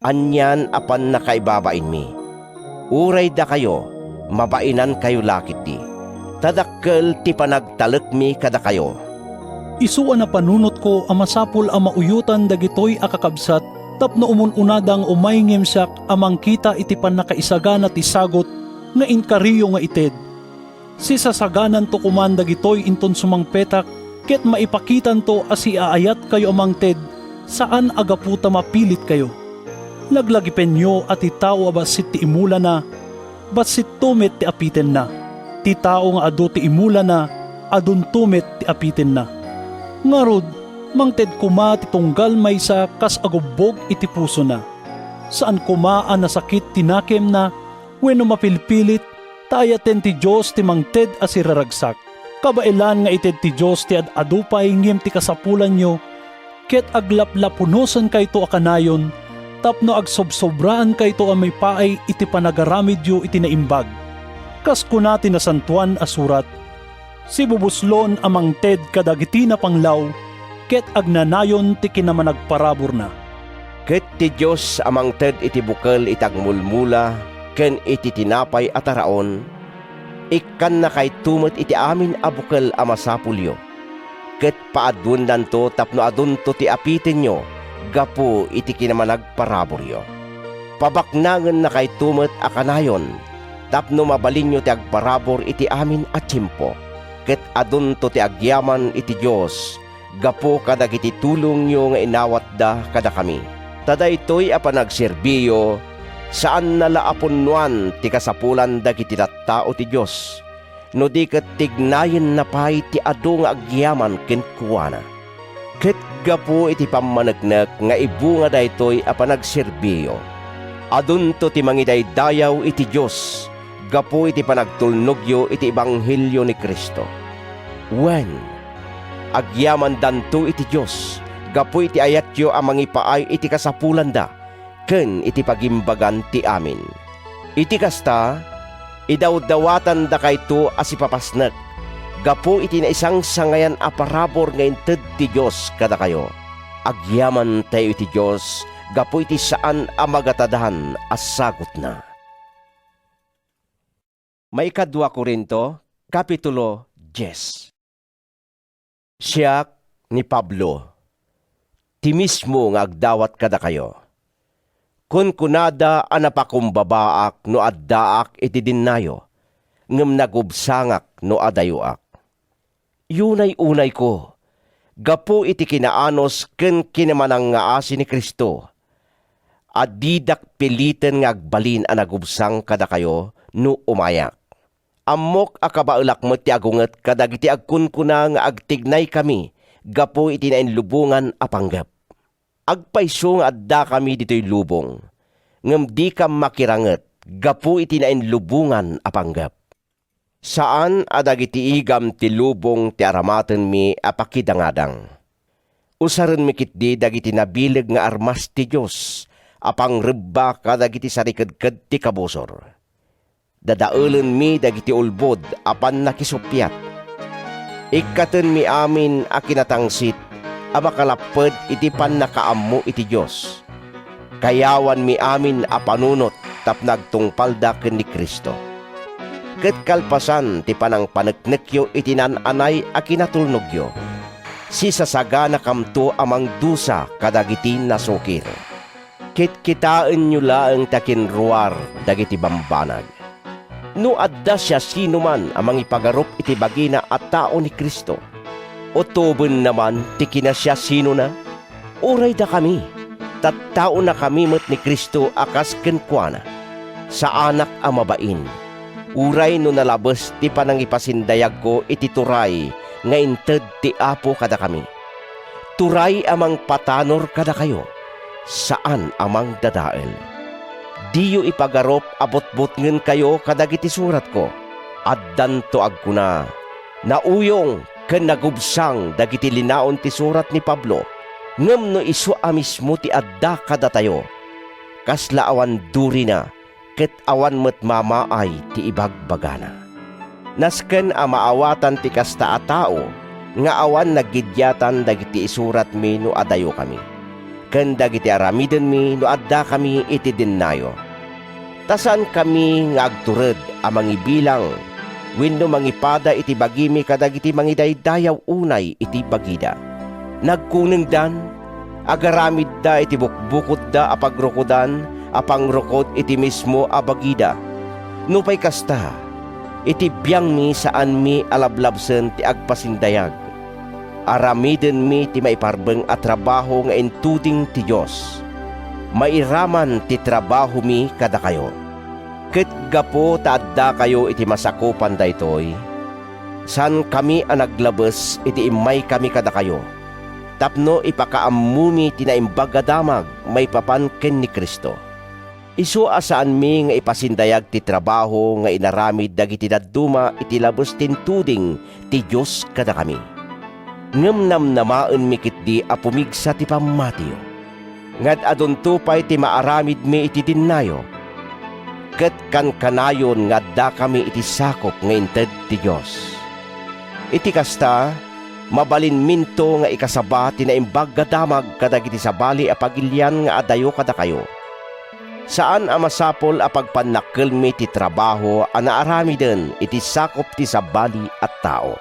anian a pannakaibabainmi. Uray dakayo, mabainankayo la ketdi. Ta dakkel ti panagtalekmi kadakayo. Isu a napanunotko a masapul a mauyotan dagitoy a kakabsat tapno umun-unada nga umay ngem siak a mangkita iti pannakaisagana ti sagut nga inkariyo nga ited. Sisasagananto koman dagitoy inton sumangpetak ket maipakitanto a siaayatkayo a mangted, saan a gapu ta mapilitkayo. Laglagipenyo a ti tao a bassit ti imulana, bassitto met ti apitenna. Ti tao nga adu ti imulana, adunto met ti apitenna. Ngarud, mangted koma ti tunggal maysa kas agubbog iti pusona. Saan koma a nasakit ti nakemna wenno mapilpilit, ta ayaten ti Dios ti mangted a siraragsak. Kabaelan nga ited ti Dios ti ad-adu pay ngem ti kasapulanyo, ket aglaplapunosenkayto a kanayon tapno agsobsobraankayto a maipaay iti panagaramidyo iti naimbag. Kas kuna ti Nasantoan a Surat, "Sibubuslon a mangted kadagiti napanglaw, ket agnanayon ti kinamanagparaburna." Ket ti Dios a mangted iti bukel iti agmulmula ken iti tinapay a taraon, ikkannakayto met iti amin a bukel a masapulyo, ket paaduennanto tapno adunto ti apitenyo gapu iti kinamanagparaburyo. Pabaknangennakayto met a kanayon tapno mabalinyo ti agparabur iti amin a tiempo, ket adunto ti agyaman iti Dios gapu kadagiti tulongyo nga inawatda kadakami. Ta daytoy a panagserbiyo, saanna la a punnoan ti kasapulan dagiti tattao ti Dios, no di ket tignayenna pay ti adu nga agyaman kenkuana. Ket gapu iti pammaneknek nga ibunga daytoy a panagserbiyo, adunto ti mangidaydayaw iti Dios gapu iti panagtulnogyo iti ebanghelio ni Cristo. Wen, agyamandanto iti Dios gapu iti ayatyo a mangipaay iti kasapulanda ken iti pagimbagan ti amin. Iti kasta, idawdawatandakayto a sipapasnek gapu iti naisangsangayan a parabur nga inted ti Dios kadakayo. Agyamantay iti Dios gapu iti saan a magatadan a sagutna. Maikadua Corinto, Kapitulo dies. Siak ni Pablo, ti mismo nga agdawat kadakayo. Kunkunada a napakumbabaak no addaak iti dennayo, ngem nagubsangak no adayoak. Yunay-unayko, gapu iti kinaanus ken kinamanangngaasi ni Cristo, a didak piliten nga agbalin a nagubsang kadakayo no umayak. Ammok a kabaelak met ti agunget kadagiti agkunkuna nga agtignaykami gapu iti nainlubongan a panggep. Agpayso nga addakami ditoy lubong, ngem dika makiranget gapu iti nainlubongan a panggep. Saan a dagiti igam ti lubong ti aramatenmi a pakidangadang. Usarenmi ketdi dagiti nabileg nga armas ti Dios a pangrebba kadagiti sarikedked ti kabusor. Dadaelenmi dagiti ulbod a pannakisuppiat. Ikkatenmi amin a kinatangsit a makalapped iti pannakaammo iti Dios. Kayawanmi amin a panunot tapno agtungpalda ken ni Cristo. Ket kalpasan ti panangpaneknekyo iti naan-anay a kinatulnogyo, sisasaganakamto a mangdusa kadagiti nasukir. Kitkitaenyo laeng ti akinruar dagiti bambanag. No adda siasinoman a mangipagarup iti bagina a tao ni Cristo, Utobenna man ti kinasiasinona? Uray dakami, tattaonakami met ni Cristo a kas kenkuana. Saanak a mabain, uray no nalabes ti panangipasindayagko iti turay nga inted ti Apo kadakami. Turay a mangpatanor kadakayo, saan a mangdadael. Diyo ipagarup a butbutngenkayo kadagiti suratko. Addanto agkuna, "Nauyong ken nagubsang dagiti linaon ti surat ni Pablo," ngem no isu a mismo ti adda kadatayo, kasla awan durina ket awan met mamaay ti ibagbagana. Nasken a maawatan ti kasta a tao nga awan naggiddiatan dagiti isuratmi no adayokami, ken dagiti aramidenmi no addakami iti dennayo. Ta saankami nga agtured a mangibilang wenno mangipada iti bagimi kadagiti mangidaydayaw unay iti bagida. Nagkunengdan, agaramidda iti bukbukodda a pagrukodan a pangrukod iti mismo a bagida. Nupay kasta, iti biangmi saanmi a lablabsen ti agpasindayag. Aramidenmi ti maiparbeng a trabaho nga intuding ti Dios. Mairaman ti trabahomi kadakayo. Ket gapu ta addakayo iti masakupan daytoy, saankami a naglabes iti immaykami kadakayo, tapno ipakaammomi ti Naimbag a Damag maipapan ken ni Cristo. Isu a saanmi nga ipasindayag ti trabaho nga inaramid dagiti dadduma iti labes ti intuding ti Dios kadakami. Ngem namnamaenmi ketdi a pumigsa ti pammatiyo. Ngad-adunto pay ti maaramidmi iti dennayo, ket kankanayon nga addakami iti sakup nga inted ti Dios. Iti kasta, mabalinminto nga ikasaba ti Naimbag a Damag kadagiti sabali a pagilian nga adayo kadakayo. Saan a masapul a pagpannakkelmi ti trabaho a naaramiden iti sakup ti sabali a tao.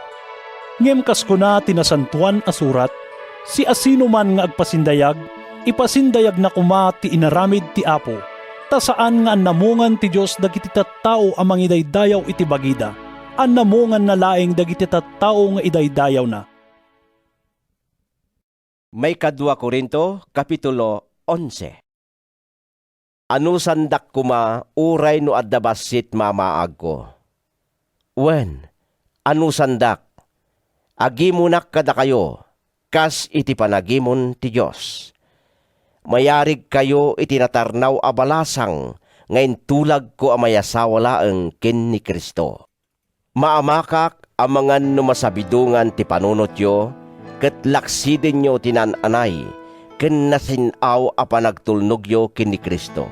Ngem kas kuna ti Nasantoan a Surat, "Siasinoman nga agpasindayag, ipasindayagna koma ti inaramid ti Apo." Ta saan nga annamongan ti Dios dagiti tattao a mangidaydayaw iti bagida, annamonganna laeng dagiti tattao nga idaydayawna. Maikadua Corinto, Kapitulo onse. Anusandak koma uray no adda bassit mamaagko? Wen, anusandak, agimonak kadakayo kas iti panagimon ti Dios. Mayarigkayo iti natarnaw a balasang nga intulagko a mayasawa laeng ken ni Cristo. Maamakak amangan no masabidongan ti panunotyo ket laksidenyo ti naan-anay ken nasin-aw a panagtulnogyo ken ni Cristo,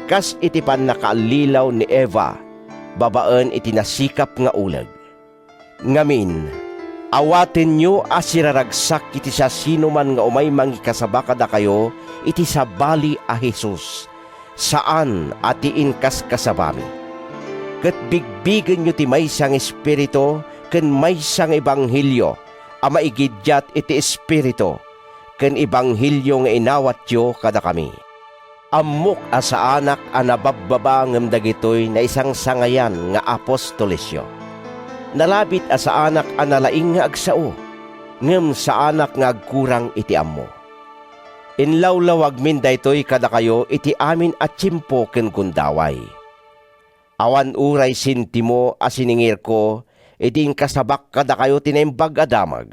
kas iti pannakaallilaw ni Eva babaen iti nasikap nga uleg. Ngamin, awatenyo a siraragsak iti siasinoman nga umay mangikasaba kadakayo iti sabali a Jesus, saan a ti inkaskasabami. Ket bigbigenyo ti maysa nga Espiritu ken maysa nga ebanghelio a maigiddiat iti Espiritu ken ebanghelio nga inawatyo kadakami. Ammok a saanak a nababbaba ngem dagitoy naisangsangayan nga apostolesyo. Nalabit a saanak a nalaing nga agsao, ngem saanak nga agkurang iti ammo. Inlawlawagmin daytoy kadakayo iti amin a tiempo ken gundaway. Awan uray sentimo a siningirko idi inkasabak kadakayo ti Naimbag a Damag.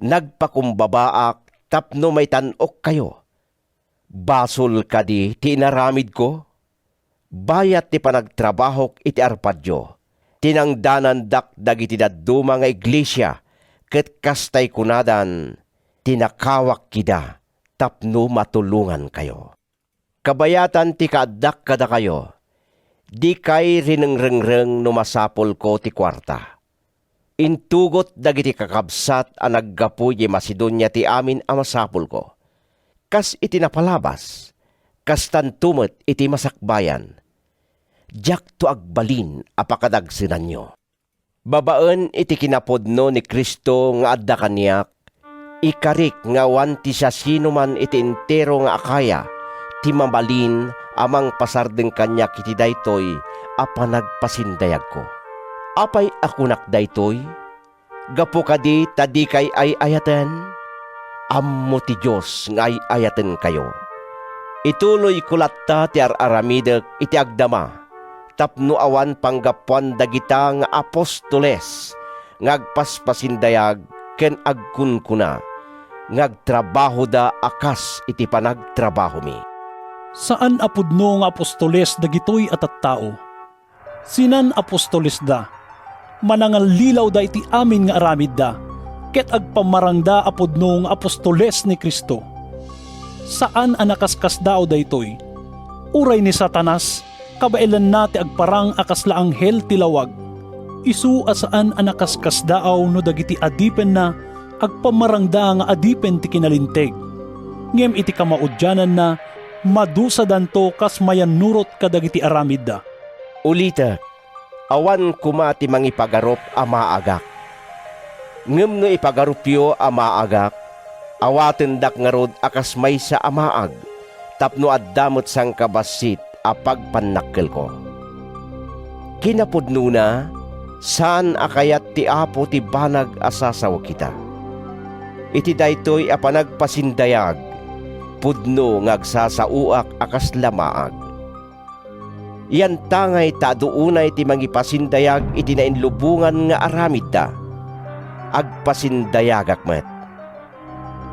Nagpakumbabaak tapno maitan-okkayo. Basol kadi ti inaramidko? Bayat ti panagtrabahok iti arpadyo, tinangdanandak dagiti dadduma nga iglesia, ket kastay kunadan, tinakawak ida tapno matulongankayo. Kabayatan ti kaaddak kadakayo, dikay rinengrengreng no masapulko ti kuarta. Intugot dagiti kakabsat a naggapu idiay Macedonia ti amin a masapulko. Kas iti napalabas, kastanto met iti masakbayan. Diakto agbalin a pakadagsenanyo. Babaen iti kinapudno ni Cristo nga adda kaniak, ikarik nga awan ti siasinoman iti entero nga Acaya ti mabalin a mangpasardeng kaniak iti daytoy a panagpasindayagko. Apay a kunak daytoy? Gapu kadi ta dikay ay-ayaten? Ammo ti Dios nga ay-ayatenkayo. Ituloyko latta ti ar-aramidek iti agdama tapno awan panggapuan dagita nga apostoles nga agpaspasindayag ken agkunkuna nga agtrabahoda a kas iti panagtrabahomi. Saan a pudno nga apostoles dagitoy a tattao. Sinan-apostolesda, manangallilawda iti amin nga aramidda, ket agpammarangda a pudno nga apostoles ni Cristo. Saan a nakaskasdaaw daytoy. Uray ni Satanas, kabaelanna ti agparang a kasla anghel ti lawag. Isu a saan a nakaskasdaaw no dagiti adipenna agpammarangda nga adipen ti kinalinteg, ngem iti kamaudiananna, madusadanto kas mayannurot kadagiti aramidda. Ulitek, awan koma ti mangipagarup a maagak. Ngem no ipagarupyo a maagak, awatendak ngarud a kas maysa a maag, tapno adda met sangkabassit a pagpannakkelko. Kinapudnona, saan a kayat ti Apo ti banag a sasao kita. Iti daytoy a panagpasindayag, pudno nga agsasaoak a kasla maag. Yantangay ta adu unay ti mangipasindayag iti nainlubongan nga aramidda, agpasindayagak met.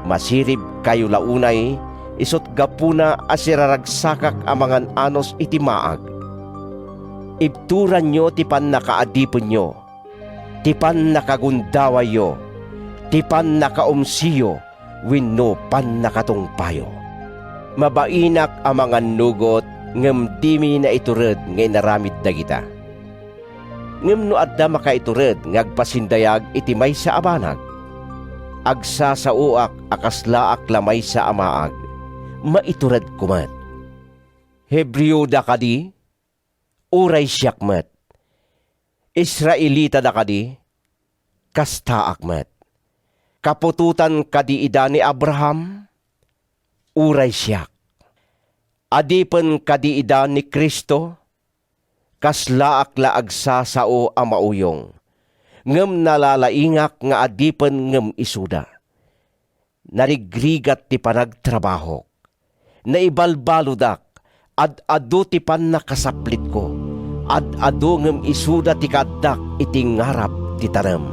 Masiribkayo la unay, isut' gapuna a siraragsakak a mangan-anus iti maag. Ibturanyo ti pannakaadipenyo, ti pannakagundawayyo, ti pannakaumsiyo, wenno pannakatungpayo. Mabainak a mangannugot ngem dimi naitured nga inaramid dagita. Ngem no adda makaitured nga agpasindayag iti maysa a banag, agsasaoak a kaslaak la maysa a maag, maituredko met. Hebreo da kadi? Uray siak met. Israelita da kadi? Kastaak met. Kaputotan kadi ida ni Abraham? Uray siak. Adipen kadi ida ni Cristo? Kaslaak la agsasao a mauyong, ngem nalalaingak nga adipen ngem isuda. Narigrigat ti panagtrabahok. Naibalbalodak, ad-adu ti pannakasaplitko, ad-adu ngem isuda ti kaaddak iti ngarab ti tarem.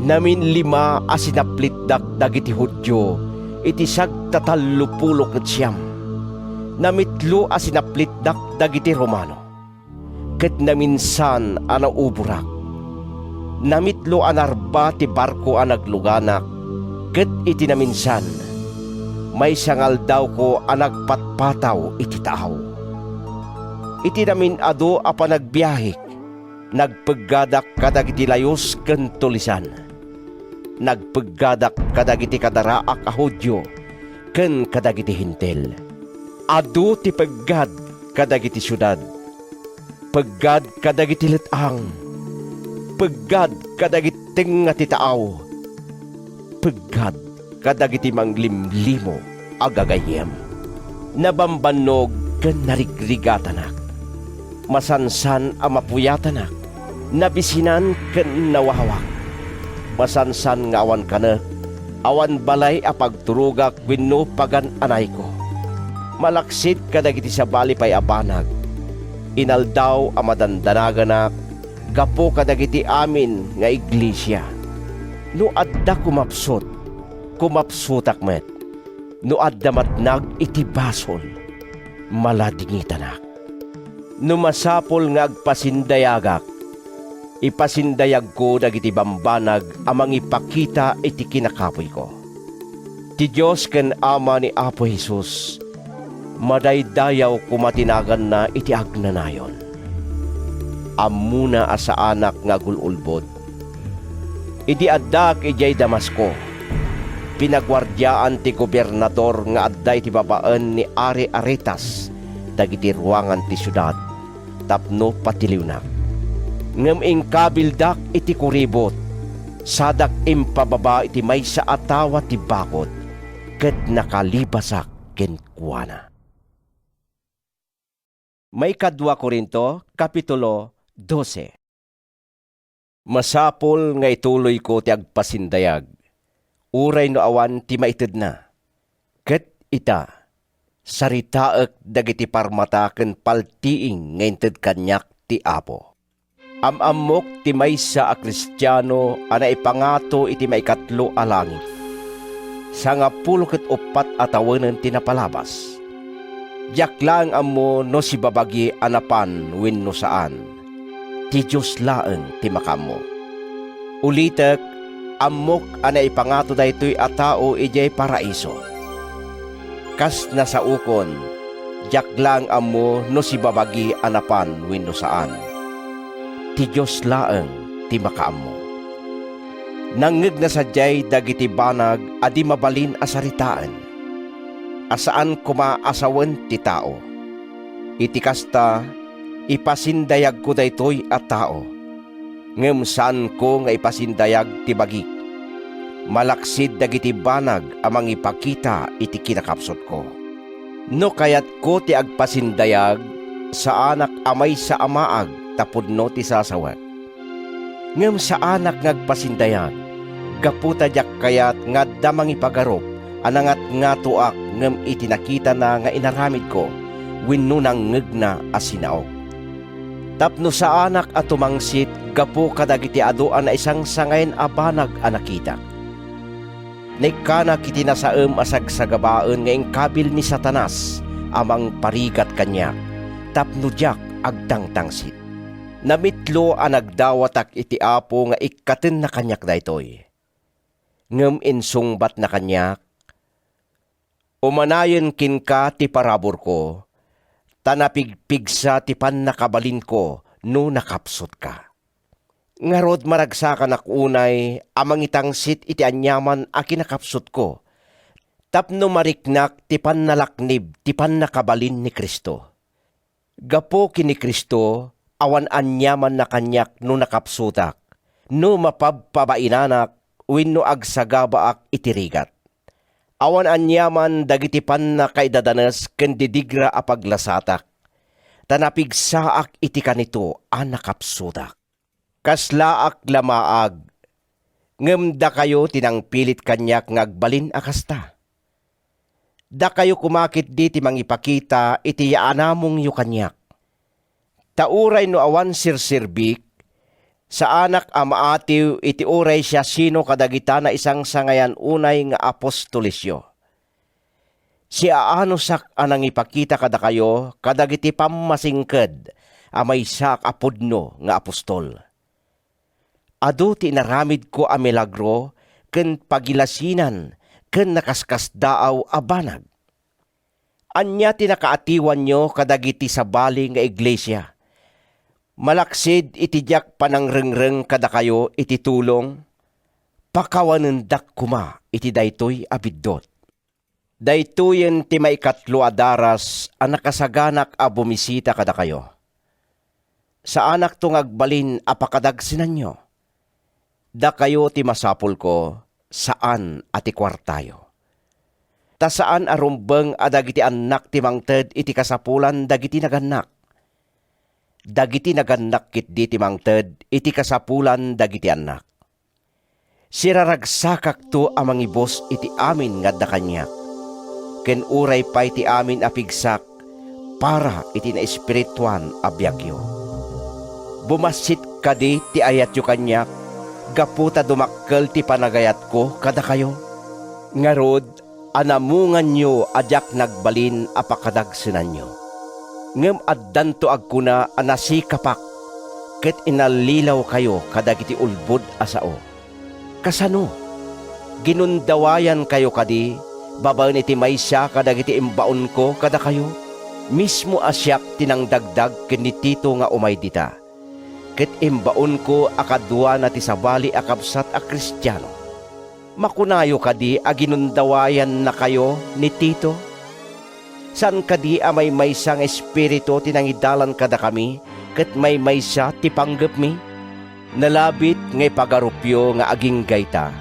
Naminlima a sinaplitdak dagiti Judio iti sagtatallo pulo ket siam. Namitlo a sinaplitdak dagiti Romano, ket naminsan a nauborak. Namitlo a narba ti barko a nagluganak, ket iti naminsan, maysa nga aldawko a nagpatpataw iti taaw. Iti namin-adu a panagbiahek, nagpeggadak kadagiti layus ken tulisan. Nagpeggadak kadagiti kadaraak a Judio ken kadagiti Hentil. Adu ti peggad kadagiti siudad, peggad kadagiti let-ang, peggad kadagiti tengnga ti taaw, peggad kadagiti manglimlimo a gagayyem. Nabambannog ken narigrigatanak. Masansan a mapuyatanak, nabisinan ken nawawak. Masansan nga awan kanek, awan balay a pagturogak wenno pagan-anayko. Malaksid kadagiti sabali pay a banag, inaldaw a madandanaganak gapu kadagiti amin nga iglesia. No adda kumapsut, kumapsutak met. No adda matnag iti basol, maladingitanak. No masapul nga agpasindayagak, ipasindayagko dagiti bambanag a mangipakita iti kinakapuyko. Ti Dios ken Ama ni Apo Jesus, madaydayaw koma ti naganna iti agnanayon. Ammona a saanak nga agul-ulbod. Idi addaak idiay Damasco, pinaguardiaan ti gobernador nga adda iti babaen ni Ari Aretas dagiti ruangan ti siudad tapno patiliwnak. Ngem inkabildak iti kuribot, sadak impababa iti maysa a tawa ti bakod, ket nakalibasak kenkuana. Maikadua Corinto, Kapitulo dose. Masapul nga ituloyko ti agpasindayag, uray no awan ti maitedna. Ket ita, saritaek dagiti parmata ken paltiing nga inted kaniak ti Apo. Am-ammok ti maysa a Kristiano a naipangato iti maikatlo a langit. Sangapulo ket uppat a tawenen ti napalabas. Diak laeng ammo no sibabagi a napan wenno saan. Ti Dios laeng ti makaammo. Ulitek, ammok a naipangato daytoy a tao idiay Paraiso. Kas nasaokon, diak laeng ammo no sibabagi a napan wenno saan. Ti Dios laeng ti makaammo. Nangngegna sadiay dagiti banag a di mabalin a saritaen, a saan koma a sawen ti tao. Iti kasta, ipasindayagko daytoy a tao, ngem saanko nga ipasindayag ti bagik, malaksid dagiti banag a mangipakita iti kinakapsutko. No kayatko ti agpasindayag, saanak a maysa a maag ta pudno ti sasawek. Ngem saanak nga agpasindayag, gapu ta diak kayat nga adda mangipagarup a nangatngatoak ngem iti nakitana nga inaramidko wenno nangngegna a sinaok. Tapno saanak a tumangsit gapu kadagiti adu a naisangsangayan a banag a nakitak. Naikkanak iti nasaem a sagsagabaen nga inkabil ni Satanas a mangparigat kaniak tapno diak agtangtangsit. Namitlo a nagdawatak iti Apo nga ikkatenna kaniak daytoy. Ngem insungbatna kaniak, "Umanayen kenka ti paraburko, ta napigpigsa ti pannakabalinko no nakapsutka." Ngarud, maragsakanak unay a mangitangsit iti aniaman a kinakapsutko, tapno mariknak ti pannalaknib ti pannakabalin ni Cristo. Gapu ken ni Cristo, awan aniamanna kaniak no nakapsutak, no mapabpabainanak wenno agsagabaak iti rigat. Awan aniaman dagiti pannakaidadanes ken didigra a paglasatak, ta napigsaak iti kanito a nakapsutak. Kaslaak la maag, ngem dakayo ti nangpilit kaniak nga agbalin a kasta. Dakayo koma ketdi ti mangipakita iti yaanamongyo kaniak. Ta uray no awan serserbik, saanak a maatiw iti uray siasino kadagita naisangsangayan unay nga apostolesyo. Siaanusak a nangipakita kadakayo kadagiti pammasingked a maysaak a pudno nga apostol. Adu ti inaramidko a milagro ken pagilasinan ken nakaskasdaaw a banag. Ania ti nakaatiwanyo kadagiti sabali nga iglesia? Malaksid iti diak panangrengreng kadakayo iti tulong, pakawanendak koma iti daytoy a biddut. Daytoyen ti maikatlo a daras a nakasaganak a bumisita kadakayo. Saanakto nga agbalin a pakadagsenanyo. Dakayo ti masapulko, saan a ti kuartayo. Ta saan a rumbeng a dagiti annak ti mangted iti kasapulan dagiti nagannak. Dagiti nagannak ketdi ti mangted iti kasapulan dagiti annak. Siraragsakakto a mangibus iti amin nga adda kaniak, ken uray pay ti amin a pigsak para iti naespirituan a biagyo. Bumassit kadi ti ayatyo kaniak gapu ta dumakkel ti panagayatko kadakayo? Ngarud, anamunganyo a diak nagbalin a pakadagsenanyo. Ngem addanto agkuna a nasikapak ket inallilawkayo kadagiti ulbod a sao. Kasano? Ginundawayankayo kadi babaen iti maysa kadagiti imbaonko kadakayo? Mismo a siak ti nangdagdag ken ni Tito nga umay dita, ket imbaonko a kaduana ti sabali a kabsat a Kristiano. Makunayo kadi a ginundawayannakayo ni Tito? Saan kadi a maymaysa nga espiritu ti nangidalan kadakami ket maymaysa ti panggepmi? Nalabit nga ipagarupyo nga agingga ita.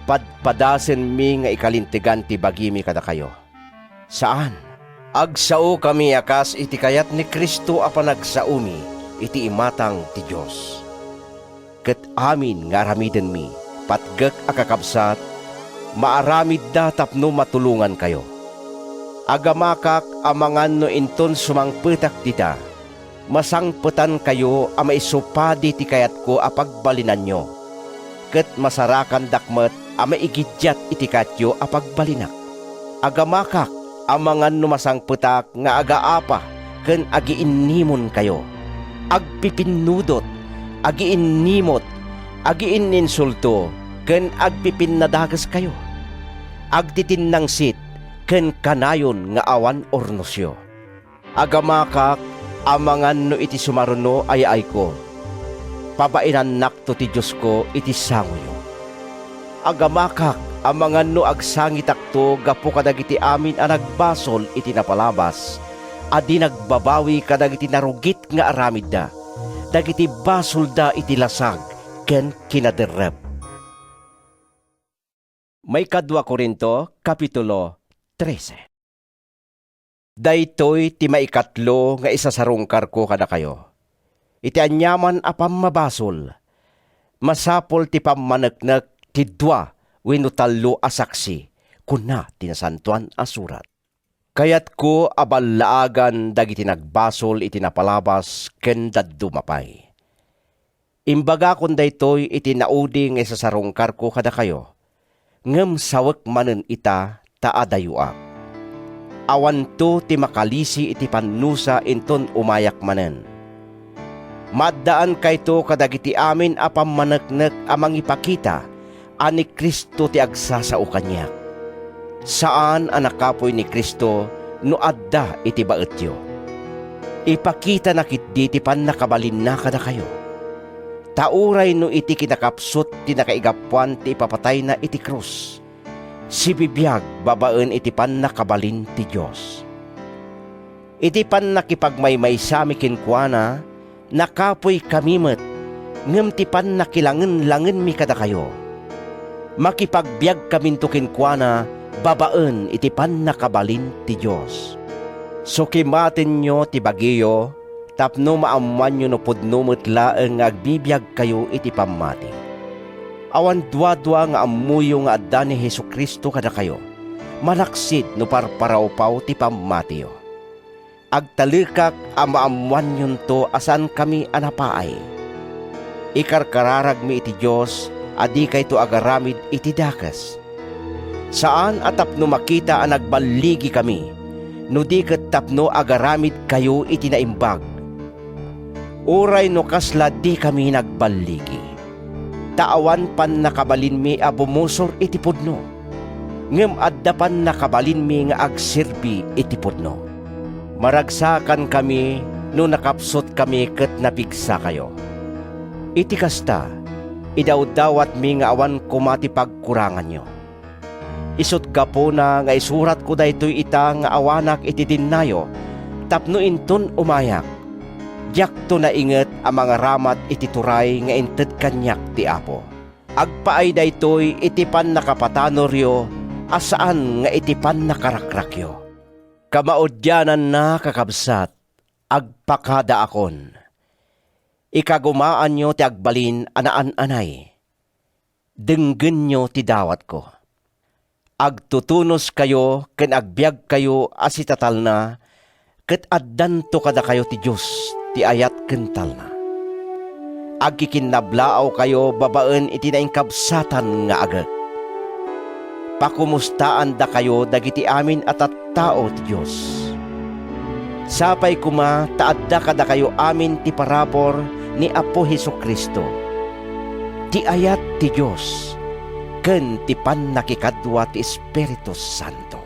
Padpadasenmi nga ikalintegan ti bagimi kadakayo. Saan. Agsaokami a kas iti kayat ni Cristo a panagsaomi iti imatang ti Dios. ket amin nga aramidenmi, patgek a kakabsat, maaramidda tapno matulongankayo. Agamakak amangan no inton sumangpetak dita, masangpetankayo a maisupadi ti kayatko a pagbalinanyo, ket masarakandak met a maigiddiat iti kayatyo a pagbalinak. Agamakak amangan no masangpetak nga agaapa ken agiinnimonkayo, agpipinnudot, agiinnimot, agiinninsulto, ken agpipinnadageskayo, agtitinnangsit, ken kanayon nga awan urnosyo. Agamakak amangan no iti sumaruno a yaayko, pabainannakto ti Diosko iti sangoyo. Agamakak amangan no agsangitakto gapu kadagiti amin a nagbasol iti napalabas a di nagbabawi kadagiti narugit nga aramidda, dagiti basolda iti lasag ken kinaderrep. Maikadua Corinto, Kapitulo trese. Daytoy ti maikatlo nga isasarungkarko kadakayo. Iti aniaman a pammabasol, masapul ti pammaneknek ti dua wenno tallo a saksi, kuna ti Nasantoan a Surat. Kayatko a ballaagan dagiti nagbasol iti napalabas ken dadduma pay. Imbagakon daytoy iti naudi nga isasarungkarko kadakayo, ngem sawek manen ita ta adayoak. Awanto ti makalisi iti pannusa inton umayak manen. Maaddaankayto kadagiti amin a pammaneknek a mangipakita a ni Cristo ti agsasao kaniak. Saan a nakapuy ni Cristo no adda iti baetyo. Ipakitana ketdi ti pannakabalinna kadakayo. Ta uray no iti kinakapsut ti nakaigapuan ti ipapatayna iti krus, sibibiag babaen iti pannakabalin ti Dios. Iti pannakipagmaymaysami kenkuana, nakapuykami met, ngem ti pannakilangen-langenmi kadakayo, makipagbiagkaminto kenkuana babaen iti pannakabalin ti Dios. Sukimatenyo ti bagiyo tapno maammoanyo no pudno met laeng nga agbibiagkayo iti pammati. Awan duadua nga ammoyo nga adda ni Jesu-Cristo kadakayo, malaksid no parparawpaw ti pammatiyo. Agtalekak a maammoanyonto a saankami a napaay. Ikarkararagmi iti Dios a dikayto agaramid iti dakes. Saan a tapno makita a nagballigikami, no di ket tapno agaramidkayo iti naimbag. Uray no kasla dikami nagballigi, ta awan pannakabalinmi a bumusor iti pudno, ngem adda pannakabalinmi nga agserbi iti pudno. Maragsakankami no nakapsutkami ket napigsakayo. Iti kasta, idawdawatmi nga awan koma ti pagkuranganyo. Isut' gapuna nga isuratko daytoy ita nga awanak iti dennayo, tapno inton umayak, diakto nainget a mangaramat iti turay nga inted kaniak ti Apo. Agpaay daytoy iti pannakapatanoryo a saan nga iti pannakarakrakyo. Kamaudiananna, kakabsat, agpakadaakon. Ikagumaanyo ti agbalin a naan-anay. Denggenyo ti dawatko. Agtutunoskayo ken agbiagkayo a sitatalna, ket addanto kadakayo ti Dios ti ayat ken talna. Agkikinnablaawkayo babaen iti nainkabsatan nga agek. Pakomustaandakayo dagiti amin a tattao ti Dios. Sapay koma ta adda kadakayo amin ti parabur ni Apo Jesu-Cristo, ti ayat ti Dios, ken ti pannakikadua ti Espiritu Santo.